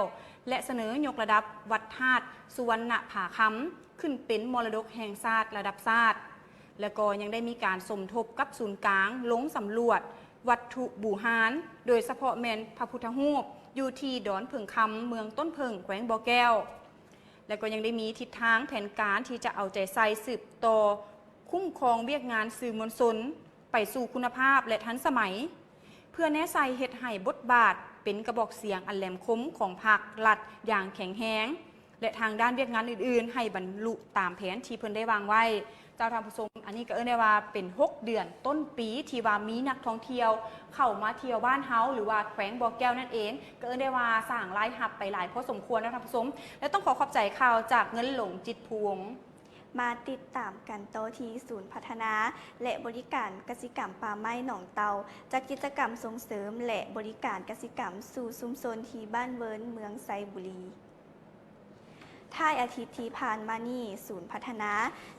ແລະ ສະເໜີຍົກລະດັບວັດທາດສຸວັນນະຜາຄຳ ຂຶ້ນເປັນມໍລະດົກແຫ່ງຊາດລະດັບຊາດ ແລະ ກໍຍັງໄດ້ມີການສົມທົບກັບສູນກາງລົງສຳຫຼວດວັດຖຸບູຮານ ໂດຍສະເພາະແມ່ນພະພຸດທະຮູບ ຢູ່ທີ່ດອນເຜິ້ງຄຳ ເມືອງຕົ້ນເຜິ້ງ ແຂວງບໍ່ແກ້ວ ແລະ ກໍຍັງໄດ້ມີທິດທາງແຜນການທີ່ຈະເອົາໃຈໃສ່ສືບຕໍ່ຄຸ້ມຄອງວຽກງານສື່ມວນຊົນ ໄປສູ່ຄຸນນະພາບ ແລະ ທັນສະໄໝ ເພື່ອແນໃສ່ເຮັດໃຫ້ບົດບາດເປັນກະບອກສຽງອັນແຫຼມຄົມຂອງພັກລັດຢ່າງແຂງແຮງ ແລະ ທາງດ້ານວຽກງານອື່ນໆ ໃຫ້ບັນລຸຕາມແຜນທີ່ເພິ່ນໄດ້ວາງໄວ້. ເຈົ້າທ່ານຜູ້ຊົມ, ອັນນີ້ກໍເອີ້ນໄດ້ວ່າເປັນຫົກເດືອນຕົ້ນປີ ທີ່ວ່າມີນັກທ່ອງທ່ຽວເຂົ້າມາທ່ຽວບ້ານເຮົາ ຫຼືວ່າແຂວງບໍ່ແກ້ວນັ້ນເອງ, ກໍເອີ້ນໄດ້ວ່າສ້າງລາຍຮັບໄປຫຼາຍພໍສົມຄວນເນາະທ່ານຜູ້ຊົມ ແລະ ຕ້ອງຂໍຂອບໃຈຂ່າວຈາກເງິນຫຼວງຈິດພູວົງ. ມາຕິດຕາມກັນຕໍ່ທີ່ສູນພັດທະນາ ແລະ ບໍລິການກະສິກຳປ່າໄມ້ໜອງເຕົາ ຈັດກິດຈະກຳສົ່ງເສີມ ແລະ ບໍລິການກະສິກຳສູ່ຊຸມຊົນທີ່ບ້ານເວີນ ເມືອງໄຊບູລີ. ທ້າຍອາທິດທີ່ຜ່ານມານີ້, ສູນພັດທະນາ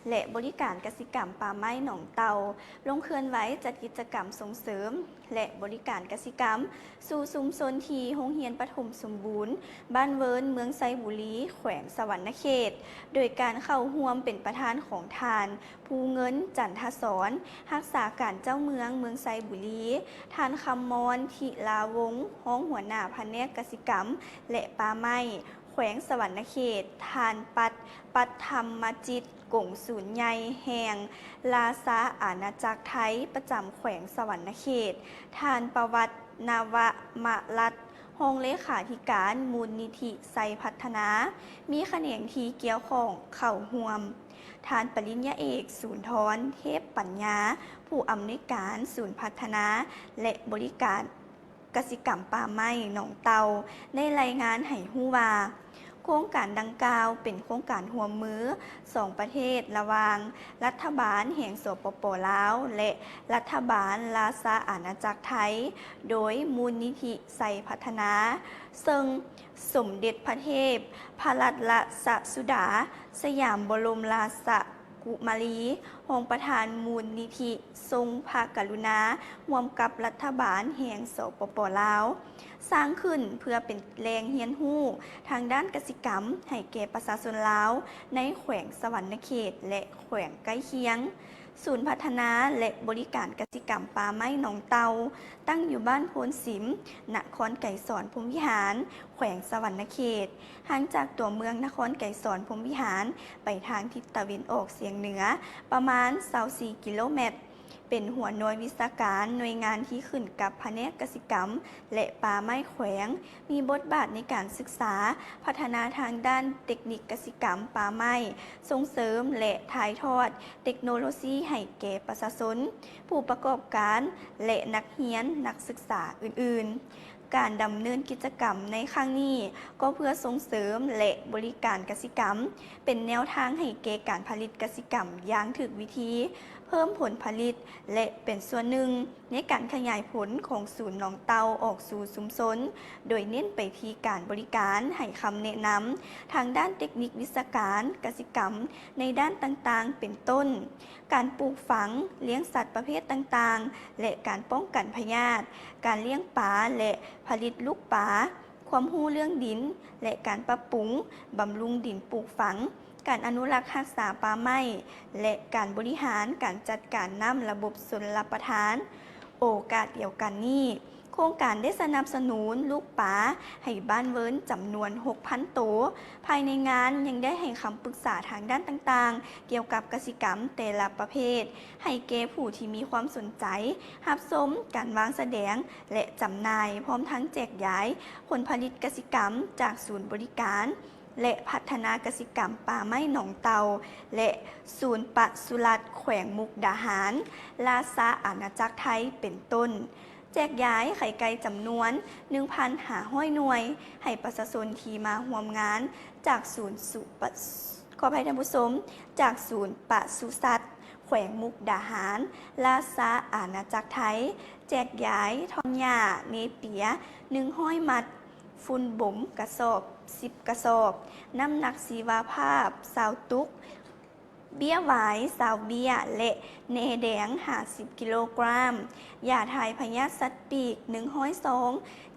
ແລະ ບໍລິການກະສິກຳປ່າໄມ້ໜອງເຕົາ ລົງເຄື່ອນໄຫວຈັດກິດຈະກຳສົ່ງເສີມ ແລະ ບໍລິການກະສິກຳ ສູ່ຊຸມຊົນທີ່ໂຮງຮຽນປະຖົມສົມບູນ ບ້ານເວີນ ເມືອງໄຊບູລີ ແຂວງສະຫວັນນະເຂດ ໂດຍການເຂົ້າຮ່ວມເປັນປະທານຂອງທ່ານ ພູເງິນ ຈັນທະສອນ ຮັກສາການເຈົ້າເມືອງເມືອງໄຊບູລີ, ທ່ານ ຄຳມອນ ທິລາວົງ ຮອງຫົວໜ້າພະແນກກະສິກຳ ແລະ ປ່າໄມ້ ແຂວງສະຫວັນນະເຂດ, ທ່ານ ປັດ ປັດທຳມະຈິດ ກົງສູນໃຫຍ່ແຫ່ງລາຊາອານາຈັກໄທ ປະຈຳແຂວງສະຫວັນນະເຂດ, ທ່ານ ປະວັດ ນະວະມະລັດ ຮອງເລຂາທິການມູນນິທິໄຊພັດທະນາ, ມີຂະແໜງທີ່ກ່ຽວຂ້ອງເຂົ້າຮ່ວມ, ທ່ານ ປະລິນຍາເອກ ສູນທອນ ເທບປັນຍາ ຜູ້ອຳນວຍການສູນພັດທະນາ ແລະ ບໍລິການ ກະສິກຳປ່າໄມ້ໜອງເຕົາ ໄດ້ລາຍງານໃຫ້ຮູ້ວ່າ ໂຄງການດັ່ງກ່າວເປັນໂຄງການຮ່ວມມືສອງປະເທດ ລະຫວ່າງລັດຖະບານແຫ່ງ ສປປ ລາວ ແລະ ລັດຖະບານລາຊາອານາຈັກໄທ ໂດຍມູນນິທິໄຊພັດທະນາ ເຊິ່ງສົມເດັດພະເທບພະລັດລະຊະສຸດາ ສະຫຍາມບໍລົມລາຊະ ກຸມາລີ ຮອງປະທານມູນນິທິ ຊົງພະກະລຸນາ ຮ່ວມກັບລັດຖະບານແຫ່ງ ສປປ ລາວ ສ້າງຂຶ້ນເພື່ອເປັນແຫຼ່ງຮຽນຮູ້ທາງດ້ານກະສິກຳໃຫ້ແກ່ປະຊາຊົນລາວໃນແຂວງສະຫວັນນະເຂດ ແລະ ແຂວງໃກ້ຄຽງ. ສູນພັດທະນາ ແລະ ບໍລິການກະສິກຳປ່າໄມ້ໜອງເຕົ່າ ຕັ້ງຢູ່ບ້ານໂພນສິມ, ນະຄອນໄກສອນພົມວິຫານ, ແຂວງສະຫວັນນະເຂດ, ຫ່າງຈາກຕົວເມືອງນະຄອນໄກສອນພົມວິຫານໄປທາງທິດຕາເວັນອອກສຽງເໜືອປະມານຊາວສີ່ກິໂລແມັດ, ເປັນຫົວໜ່ວຍວິຊາການໜ່ວຍງານທີ່ຂຶ້ນກັບພະແນກກະສິກຳ ແລະ ປ່າໄມ້ແຂວງ, ມີບົດບາດໃນການສຶກສາ, ພັດທະນາທາງດ້ານເຕັກນິກກະສິກຳ, ປ່າໄມ້, ສົ່ງເສີມ ແລະ ຖ່າຍທອດເຕັກໂນໂລຊີໃຫ້ແກ່ປະຊາຊົນ, ຜູ້ປະກອບການ ແລະ ນັກຮຽນ, ນັກສຶກສາອື່ນໆ. ການດຳເນີນກິດຈະກຳໃນຄັ້ງນີ້ ກໍເພື່ອສົ່ງເສີມ ແລະ ບໍລິການກະສິກຳ ເປັນແນວທາງໃຫ້ແກ່ການຜະລິດກະສິກຳຢ່າງຖືກວິທີ, ເ ເພີ່ມຜົນຜະລິດ ແລະ ເປັນສ່ວນໜຶ່ງໃນການຂະຫຍາຍຜົນຂອງສູນໜອງເຕົ່າອອກສູ່ຊຸມຊົນ, ໂດຍເນັ້ນໄປທີ່ການບໍລິການ, ໃຫ້ຄຳແນະນຳທາງດ້ານເຕັກນິກວິຊາການກະສິກຳໃນດ້ານຕ່າງໆ ເປັນຕົ້ນ ການປູກຝັງ, ລ້ຽງສັດປະເພດຕ່າງໆ ແລະ ການປ້ອງກັນພະຍາດ, ການລ້ຽງປາ ແລະ ຜະລິດລູກປາ, ຄວາມຮູ້ເລື່ອງດິນ ແລະ ການປັບປຸງບຳລຸງດິນປູກຝັງ, ການອະນຸລັກຮັກສາປ່າໄມ້ ແລະ ການບໍລິຫານການຈັດການນ້ຳລະບົບຊົນລະປະທານ. ໂອກາດດຽວກັນນີ້, ໂຄງການໄດ້ສະໜັບສະໜູນລູກປາໃຫ້ບ້ານເວີນຈຳນວນຫົກພັນໂຕ. ພາຍໃນງານຍັງໄດ້ໃຫ້ຄຳປຶກສາທາງດ້ານຕ່າງໆ ກ່ຽວກັບກະສິກຳແຕ່ລະປະເພດ ໃຫ້ແກ່ຜູ້ທີ່ມີຄວາມສົນໃຈຮັບຊົມການວາງສະແດງ ແລະ ຈຳໜ່າຍ, ພ້ອມທັງແຈກຢາຍຜົນຜະລິດກະສິກຳຈາກສູນບໍລິການ ແລະ ພັດທະນາກະສິກຳປ່າໄມ້ໜອງເຕົ່າ ແລະ ສູນປະສຸລັດແຂວງມຸກດາຫານ, ລາຊາອານາຈັກໄທ ເປັນຕົ້ນ. ແຈກຢາຍໄຂ່ໄກ່ຈຳນວນໜຶ່ງພັນຫ້າຮ້ອຍໜ່ວຍ ໃຫ້ປະຊາຊົນທີ່ມາຮ່ວມງານຈາກສູນສຸປະ ຂໍອະໄພທ່ານຜູ້ຊົມ, ຈາກສູນປະສຸສັດແຂວງມຸກດາຫານ, ລາຊາອານາຈັກໄທ, ແຈກຢາຍທ່ອນຫຍ້າເນເປຍໜຶ່ງຮ້ອຍມັດ, ຝຸ່ນບົມກະສອບສິບກະສອບ, ນ້ຳໜັກຊີວະພາບຊາວຕຸກ, ເບ້ຍຫວາຍຊາວເບ້ຍ ແລະ ແໜແດງຫ້າສິບກິໂລກຣາມ, ຢາຖ່າຍພະຍາດສັດປີກໜຶ່ງຮ້ອຍຊອງ,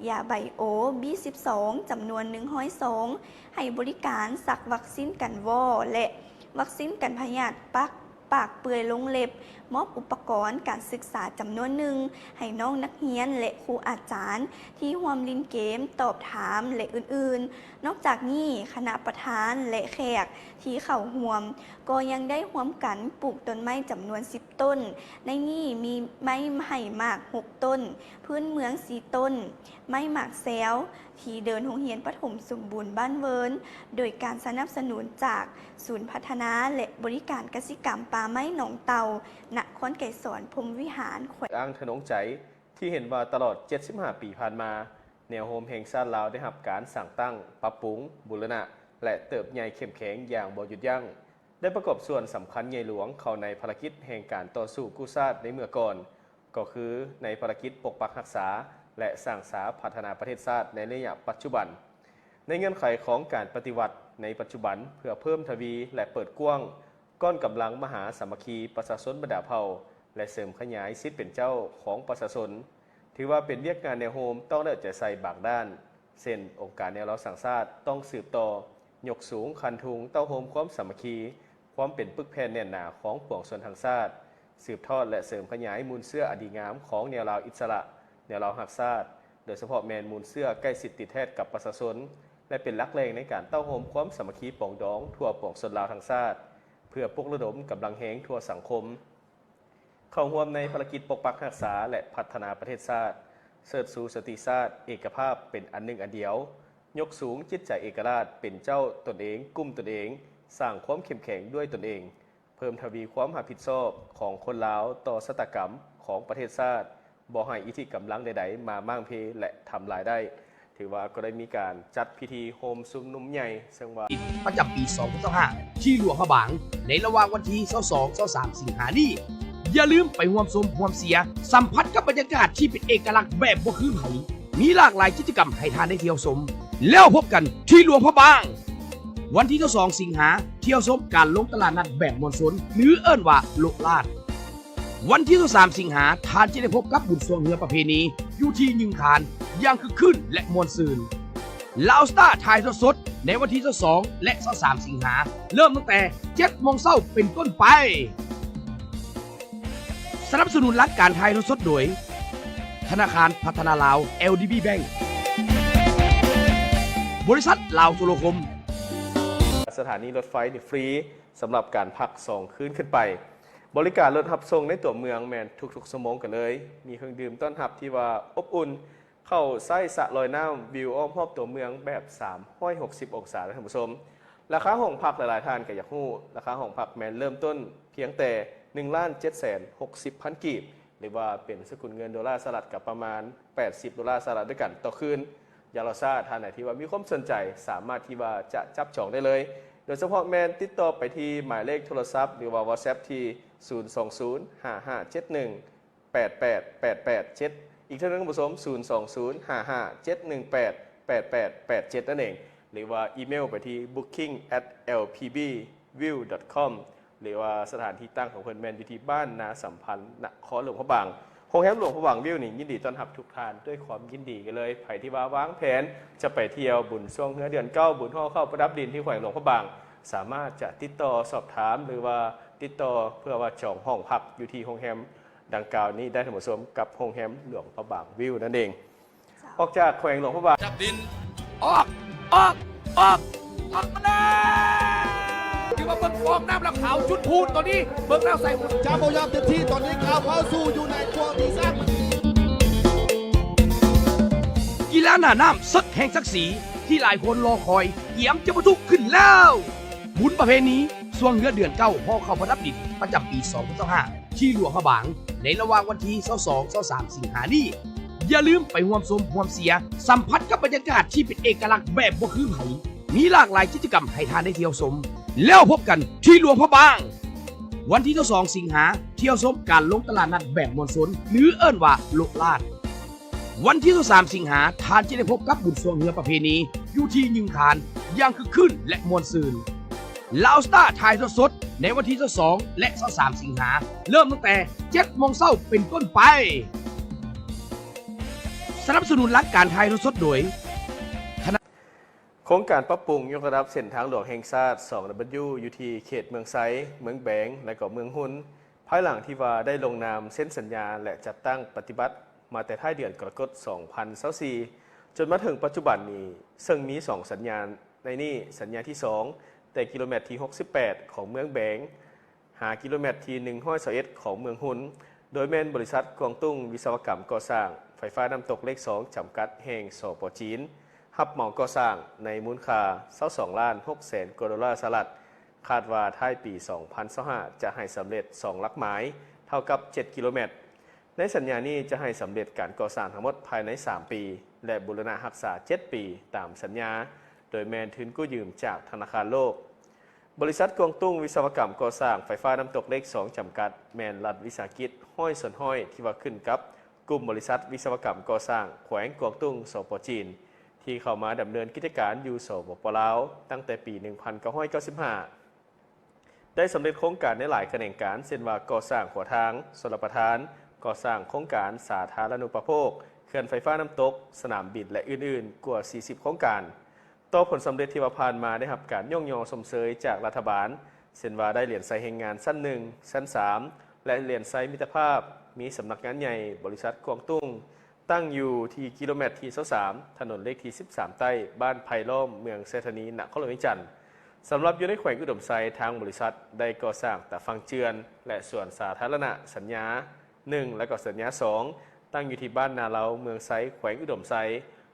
ຢາໄບໂອບີສິບສອງ ຈຳນວນໜຶ່ງຮ້ອຍຊອງ, ໃຫ້ບໍລິການສັກວັກຊິນກັນວໍ້ ແລະ ວັກຊິນກັນພະຍາດປັກ ປາກເປື່ອຍລົງເລັບ, ມອບອຸປະກອນການສຶກສາຈຳນວນໜຶ່ງໃຫ້ນ້ອງນັກຮຽນ ແລະ ຄູອາຈານທີ່ຮ່ວມຫຼິ້ນເກມ, ຕອບຖາມ ແລະ ອື່ນໆ. ນອກຈາກນີ້, ຄະນະປະທານ ແລະ ແຂກທີ່ເຂົ້າຮ່ວມ ກໍຍັງໄດ້ຮ່ວມກັນປູກຕົ້ນໄມ້ຈຳນວນສິບຕົ້ນ, ໃນນີ້ມີໄມ້ໃຫ້ໝາກຫົກຕົ້ນ, ພື້ນເມືອງສີ່ຕົ້ນ, ໄມ້ໝາກແຊວ ທີ່ເດີ່ນໂຮງຮຽນປະຖົມສົມບູນບ້ານເວີນ ໂດຍການສະໜັບສະໜູນຈາກສູນພັດທະນາ ແລະ ບໍລິການກະສິກຳປ່າໄມ້ໜອງເຕົ່າ ນະຄອນໄກສອນ ພົມວິຫານ ແຂວງ ອ້າງທະນົງໃຈ ທີ່ເຫັນວ່າຕະຫຼອດເຈັດສິບຫ້າປີຜ່ານມາ, ແນວໂຮມແຫ່ງຊາດລາວໄດ້ຮັບການສ້າງຕັ້ງ, ປັບປຸງ, ບູລະນະ ແລະ ເຕີບໃຫຍ່ເຂັ້ມແຂງຢ່າງບໍ່ຢຸດຢັ້ງ, ໄດ້ປະກອບສ່ວນສຳຄັນໃຫຍ່ຫຼວງເຂົ້າໃນພາລະກິດແຫ່ງການຕໍ່ສູ້ກູ້ຊາດໃນເມື່ອກ່ອນ, ກໍຄືໃນພາລະກິດປົກປັກຮັກສາ ແລະ ສ້າງສາພັດທະນາປະເທດຊາດໃນໄລຍະປັດຈຸບັນ. ໃນເງື່ອນໄຂຂອງການປະຕິວັດໃນປັດຈຸບັນ ເພື່ອເພີ່ມທະວີ ແລະ ເປີດກວ້າງກ້ອນກຳລັງມະຫາສາມັກຄີປະຊາຊົນບັນດາເຜົ່າ ແລະ ເສີມຂະຫຍາຍສິດເປັນເຈົ້າຂອງປະຊາຊົນ, ຖືວ່າເປັນວຽກງານແນວໂຮມຕ້ອງໄດ້ເອົາໃຈໃສ່ບາງດ້ານ, ເຊັ່ນ ອົງການແນວລາວສ້າງຊາດຕ້ອງສືບຕໍ່ ຍົກສູງຄັນທຸງເຕົ້າໂຮມຄວາມສາມັກຄີ, ຄວາມເປັນປຶກແຜ່ນແໜ້ນໜາຂອງປວງຊົນທັງຊາດ, ສືບທອດ ແລະ ເສີມຂະຫຍາຍມູນເຊື້ອອັນດີງາມຂອງແນວລາວອິດສະຫຼະ, ແນວລາວຮັກຊາດ, ໂດຍສະເພາະແມ່ນມູນເຊື້ອໃກ້ຊິດຕິດແທດກັບປະຊາຊົນ ແລະ ເປັນຫຼັກແຫຼ່ງໃນການເຕົ້າໂຮມຄວາມສາມັກຄີປອງດອງທົ່ວປວງຊົນລາວທັງຊາດ, ເພື່ອປຸກລະດົມກຳລັງແຮງທົ່ວສັງຄົມ ເຂົ້າຮ່ວມໃນພາລະກິດປົກປັກຮັກສາ ແລະ ພັດທະນາປະເທດຊາດ, ເຊີດຊູສະຕິຊາດເອກະພາບເປັນອັນໜຶ່ງອັນດຽວ, ຍົກສູງຈິດໃຈເອກະລາດເປັນເຈົ້າຕົນເອງ, ກຸ້ມຕົນເອງ, ສ້າງຄວາມເຂັ້ມແຂງດ້ວຍຕົນເອງ, ເພີ່ມທະວີຄວາມຮັບຜິດຊອບຂອງຄົນລາວຕໍ່ຊະຕາກຳຂອງປະເທດຊາດ, ບໍ່ໃຫ້ອິດທິກຳລັງໃດໆມາມ້າງເພ ແລະ ທຳລາຍໄດ້. ຖືວ່າກໍໄດ້ມີການຈັດພິທີໂຮມຊຸມນຸມໃຫຍ່ ເຊິ່ງວ່າ ປະຈຳປີສອງພັນຊາວຫ້າ ທີ່ຫຼວງພະບາງ ໃນລະຫວ່າງວັນທີຊາວສອງ ຊາວສາມ ສິງຫານີ້. ຢ່າລືມໄປຮ່ວມຊົມຮ່ວມເຊຍ, ສຳຜັດກັບບັນຍາກາດທີ່ເປັນເອກະລັກແບບບໍ່ຄືໃຜ. ມີຫຼາກຫຼາຍກິດຈະກຳໃຫ້ທ່ານໄດ້ທ່ຽວຊົມ. ແລ້ວພົບກັນທີ່ຫຼວງພະບາງ ວັນທີຊາວສອງ ສິງຫາ, ທ່ຽວຊົມການລົງຕະຫຼາດນັດແບບມວນຊົນ ຫຼື ເອີ້ນວ່າໂລະລາດ. ວັນທີຊາວສາມ ສິງຫາ, ທ່ານຈະໄດ້ພົບກັບບຸນຊ່ວງເຮືອປະເພນີຢູ່ທີ່ຍິງຄານຢ່າງຄຶກຄື້ນ ແລະ ມ່ວນຊື່ນ. ລາວສະຕາຖ່າຍທອດສົດໃນວັນທີຊາວສອງ ແລະ ຊາວສາມ ສິງຫາ, ເລີ່ມຕັ້ງແຕ່ເຈັດໂມງເຊົ້າເປັນຕົ້ນໄປ. ສະໜັບສະໜູນຫຼັກການຖ່າຍທອດສົດໂດຍ ທະນາຄານພັດທະນາລາວ ແອລດີບີ Bank, ບໍລິສັດລາວໂທລະຄົມ. ສະຖານີລົດໄຟນີ້ຟຣີສຳລັບການພັກສອງຄືນຂຶ້ນໄປ. ບໍລິການລົດຮັບສົ່ງໃນຕົວເມືອງແມ່ນທຸກໆຊົ່ວໂມງກັນເລີຍ. ມີເຄື່ອງດື່ມຕ້ອນຮັບທີ່ວ່າອົບອຸ່ນ, ເຂົ້າໃຊ້ສະລອຍນ້ຳ, ວິວອ້ອມຮອບຕົວເມືອງແບບສາມຮ້ອຍຫົກສິບອົງສາ, ທ່ານຜູ້ຊົມ. ລາຄາຫ້ອງພັກ ຫຼາຍໆທ່ານກໍຢາກຮູ້, ລາຄາຫ້ອງພັກແມ່ນເລີ່ມຕົ້ນພຽງແຕ່ໜຶ່ງລ້ານເຈັດແສນຫົກສິບພັນກີບ, ຫຼືວ່າເປັນສະກຸນເງິນໂດລາສະຫະລັດກໍປະມານແປດສິບໂດລາສະຫະລັດດ້ວຍກັນຕໍ່ຄືນ. ຢ່າລໍຊ້າ, ທ່ານໃດທີ່ວ່າມີຄວາມສົນໃຈ ສາມາດທີ່ວ່າຈະຈັບຈອງໄດ້ເລີຍ, ໂດຍສະເພາະແມ່ນຕິດຕໍ່ໄປທີ່ໝາຍເລກໂທລະສັບ ຫຼືວ່າ WhatsApp ທີ່ ສູນສອງສູນ ຫ້າຫ້າເຈັດໜຶ່ງ ແປດແປດແປດແປດເຈັດ ອີກເທື່ອໜຶ່ງທ່ານຜູ້ຊົມ ສູນສອງສູນ ຫ້າຫ້າເຈັດໜຶ່ງແປດ ແປດແປດແປດເຈັດ ນັ້ນເອງ ຫຼືວ່າອີເມວໄປທີ່ booking at lpbview.com ຫຼືວ່າສະຖານທີ່ຕັ້ງຂອງເພິ່ນແມ່ນຢູ່ທີ່ບ້ານນາສຳພັນ ນະຄອນຫຼວງພະບາງ. ໂຮງແຮມຫຼວງພະບາງວິວນີ້ ຍິນດີຕ້ອນຮັບທຸກທ່ານດ້ວຍຄວາມຍິນດີກັນເລີຍ. ໃຜທີ່ວ່າວາງແຜນຈະໄປທ່ຽວບຸນຊ່ວງເຮືອເດືອນເກົ້າ ບຸນຫໍ່ເຂົ້າປະດັບດິນທີ່ແຂວງຫຼວງພະບາງ ສາມາດຈະຕິດຕໍ່ສອບຖາມ ຫຼືວ່າຕິດຕໍ່ເພື່ອວ່າຈອງຫ້ອງພັກຢູ່ທີ່ໂຮງແຮມດັ່ງກ່າວນີ້ໄດ້ທ່ານຜູ້ຊົມ ກັບໂຮງແຮມຫຼວງພະບາງວິວນັ້ນເອງ. ເຈົ້າ ອອກຈາກແຂວງຫຼວງພະບາງ ຈັບດິນ ອອກ ອອກ ອອກ ອອກມາແລ້ວ ຖືວ່າເບິ່ງຟອງນ້ຳແລ້ວຂາວຈຸນພູນ ຕອນນີ້ເບິ່ງແລ້ວໃສ່ ຈະພະຍາຍາມເຕັມທີ່ ຕອນນີ້ກ້າວເຂົ້າສູ່ຢູ່ໃນຊ່ວງທີ່ສາມ ກິລາໜ້ານ້ຳເສິກແຫ່ງສັກສີ ທີ່ຫຼາຍຄົນລໍຄອຍ ກຽມຈະປະທຸຂຶ້ນແລ້ວ. ບຸນປະເພນີຊ່ວງເຮືອເດືອນເກົ້າຫໍ່ເຂົ້າປະດັບດິນ ປະຈຳປີສອງພັນຊາວຫ້າ ທີ່ຫຼວງພະບາງ ໃນລະຫວ່າງວັນທີຊາວສອງ ຊາວສາມ ສິງຫານີ້ ຢ່າລືມໄປຮ່ວມຊົມຮ່ວມເຊຍ ສຳຜັດກັບບັນຍາກາດທີ່ເປັນເອກະລັກແບບບໍ່ຄືໃຜ ມີຫຼາກຫຼາຍກິດຈະກຳໃຫ້ທ່ານໄດ້ທ່ຽວຊົມ. ແລ້ວພົບກັນທີ່ຫຼວງພະບາງ ວັນທີຊາວສອງ ສິງຫາ ທ່ຽວຊົມການລົງຕະຫຼາດນັດແບບມ່ວນຊື່ນ ຫຼືເອີ້ນວ່າໂລະລາດ. ວັນທີຊາວສາມ ສິງຫາ ທ່ານຈະໄດ້ພົບກັບບຸນຊ່ວງເຮືອປະເພນີຢູ່ທີ່ຍິງຄານຢ່າງຄຶກຄື້ນ ແລະ ມ່ວນຊື່ນ. ລາວສະຕາຖ່າຍທອດສົດໃນວັນທີຊາວສອງ ແລະ ຊາວສາມ ສິງຫາ ເລີ່ມຕັ້ງແຕ່ເຈັດໂມງເຊົ້າເປັນຕົ້ນໄປ. ສະໜັບສະໜູນຫຼັກການຖ່າຍທອດສົດໂດຍ ໂຄງການປັບປຸງຍົກລະດັບເສັ້ນທາງຫຼວງແຫ່ງຊາດ ສອງ W ຢູ່ທີ່ເຂດເມືອງໄຊ, ເມືອງແບງ ແລະ ກໍເມືອງຮຸນ ພາຍຫຼັງທີ່ວ່າໄດ້ລົງນາມເຊັນສັນຍາ ແລະ ຈັດຕັ້ງປະຕິບັດມາແຕ່ທ້າຍເດືອນກໍລະກົດ ສອງພັນຊາວສີ່ ຈົນມາເຖິງປັດຈຸບັນນີ້ ເຊິ່ງມີສອງສັນຍາໃນນີ້, ສັນຍາທີສອງ ແຕ່ກິໂລແມັດທີຫົກສິບແປດ ຂອງເມືອງແບງ ຫາກິໂລແມັດທີໜຶ່ງຮ້ອຍຊາວເອັດ ຂອງເມືອງຮຸນ ໂດຍແມ່ນບໍລິສັດກວາງຕຸ້ງວິສະວະກຳກໍ່ສ້າງໄຟຟ້ານ້ຳຕົກເລກສອງ ຈຳກັດ ແຫ່ງ ສປ ຈີນ ຮັບເໝົາກໍ່ສ້າງໃນມູນຄ່າຊາວສອງລ້ານຫົກແສນກວ່າໂດລາສະຫະລັດ. ຄາດວ່າທ້າຍປີສອງພັນຊາວຫ້າ ຈະໃຫ້ສຳເລັດສອງຫຼັກໝາຍ ເທົ່າກັບເຈັດກິໂລແມັດ. ໃນສັນຍານີ້ຈະໃຫ້ສຳເລັດການກໍ່ສ້າງທັງໝົດພາຍໃນສາມປີ ແລະ ບູລະນະຮັກສາເຈັດປີຕາມສັນຍາ, ໂດຍແມ່ນທຶນກູ້ຢືມຈາກທະນາຄານໂລກ. ບໍລິສັດກວາງຕຸ້ງວິສະວະກຳກໍ່ສ້າງໄຟຟ້ານ້ຳຕົກເລກສອງ ຈຳກັດ ແມ່ນລັດວິສາຫະກິດຮ້ອຍສ່ວນຮ້ອຍ ທີ່ວ່າຂຶ້ນກັບກຸ່ມບໍລິສັດວິສະວະກຳກໍ່ສ້າງແຂວງກວາງຕຸ້ງ ສປ ຈີນ ທີ່ເຂົ້າມາດຳເນີນກິດຈະການຢູ່ ສປປ ລາວ ຕັ້ງແຕ່ປີໜຶ່ງພັນເກົ້າຮ້ອຍເກົ້າສິບຫ້າ ໄດ້ສຳເລັດໂຄງການໃນຫຼາຍຂະແໜງການ ເຊັ່ນວ່າ ກໍ່ສ້າງຂົວທາງຊົນລະປະທານ, ກໍ່ສ້າງໂຄງການສາທາລະນູປະໂພກ, ເຂື່ອນໄຟຟ້ານ້ຳຕົກ, ສະໜາມບິນ ແລະ ອື່ນໆ ກວ່າສີ່ສິບໂຄງການ. ຕໍ່ຜົນສຳເລັດທີ່ວ່າຜ່ານມາໄດ້ຮັບການຍ້ອງຍໍຊົມເຊີຍຈາກລັດຖະບານ ເຊັ່ນວ່າໄດ້ຫຼຽນໄຊແຮງງານຊັ້ນໜຶ່ງ, ຊັ້ນສາມ ແລະ ຫຼຽນໄຊມິດຕະພາບ, ມີສຳນັກງານໃຫຍ່ບໍລິສັດກວາງຕຸ້ງ ຕັ້ງຢູ່ທີ່ກິໂລແມັດທີຊາວສາມ ຖະໜົນເລກທີສິບສາມໃຕ້, ບ້ານໄຜ່ລ້ອມ, ເມືອງໄຊທານີ, ນະຄອນຫຼວງວຽງຈັນ. ສຳລັບຢູ່ໃນແຂວງອຸດົມໄຊ, ທາງບໍລິສັດໄດ້ກໍ່ສ້າງຕາຝັ່ງເຈື່ອນ ແລະ ສວນສາທາລະນະສັນຍາໜຶ່ງ ແລະ ກໍສັນຍາສອງ ຕັ້ງຢູ່ທີ່ບ້ານນາເລົາ, ເມືອງໄຊ, ແຂວງອຸດົມໄຊ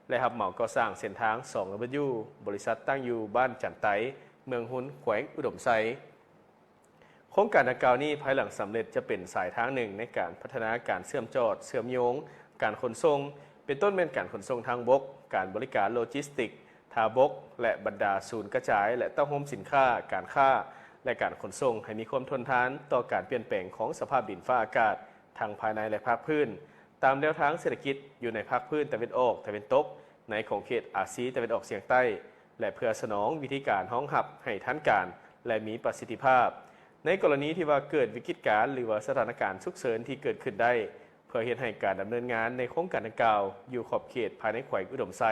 ແລະ ຮັບເໝົາກໍ່ສ້າງເສັ້ນທາງ ສອງ W ບໍລິສັດຕັ້ງຢູ່ບ້ານຈັນໄຕ, ເມືອງຮຸນ, ແຂວງອຸດົມໄຊ. ໂຄງການດັ່ງກ່າວນີ້ ພາຍຫຼັງສຳເລັດຈະເປັນສາຍທາງໜຶ່ງໃນການພັດທະນາການເຊື່ອມຈອດ, ເຊື່ອມໂຍງການຂົນສົ່ງ, ເປັນຕົ້ນແມ່ນການຂົນສົ່ງທາງບົກ, ການບໍລິການໂລຈິສຕິກ, ທ່າບົກ ແລະ ບັນດາສູນກະຈາຍ ແລະ ເຕົ້າໂຮມສິນຄ້າ, ການຄ້າ ແລະ ການຂົນສົ່ງ ໃຫ້ມີຄວາມທົນທານຕໍ່ການປ່ຽນແປງຂອງສະພາບດິນຟ້າອາກາດ ທັງພາຍໃນ ແລະ ພາກພື້ນ, ຕາມແນວທາງເສດຖະກິດຢູ່ໃນພາກພື້ນຕາເວັນອອກ, ຕາເວັນຕົກ, ໃນຂອບເຂດອາຊີຕາເວັນອອກສຽງໃຕ້ ແລະ ເພື່ອສະໜອງວິທີການຮອງຮັບໃຫ້ທັນການ ແລະ ມີປະສິດທິພາບ. ໃນກໍລະນີທີ່ວ່າເກີດວິກິດການ ຫຼືວ່າສະຖານະການສຸກເສີນທີ່ເກີດຂຶ້ນໄດ້ ເພື່ອເຮັດໃຫ້ການດຳເນີນງານໃນໂຄງການດັ່ງກ່າວ ຢູ່ຂອບເຂດພາຍໃນແຂວງອຸດົມໄຊ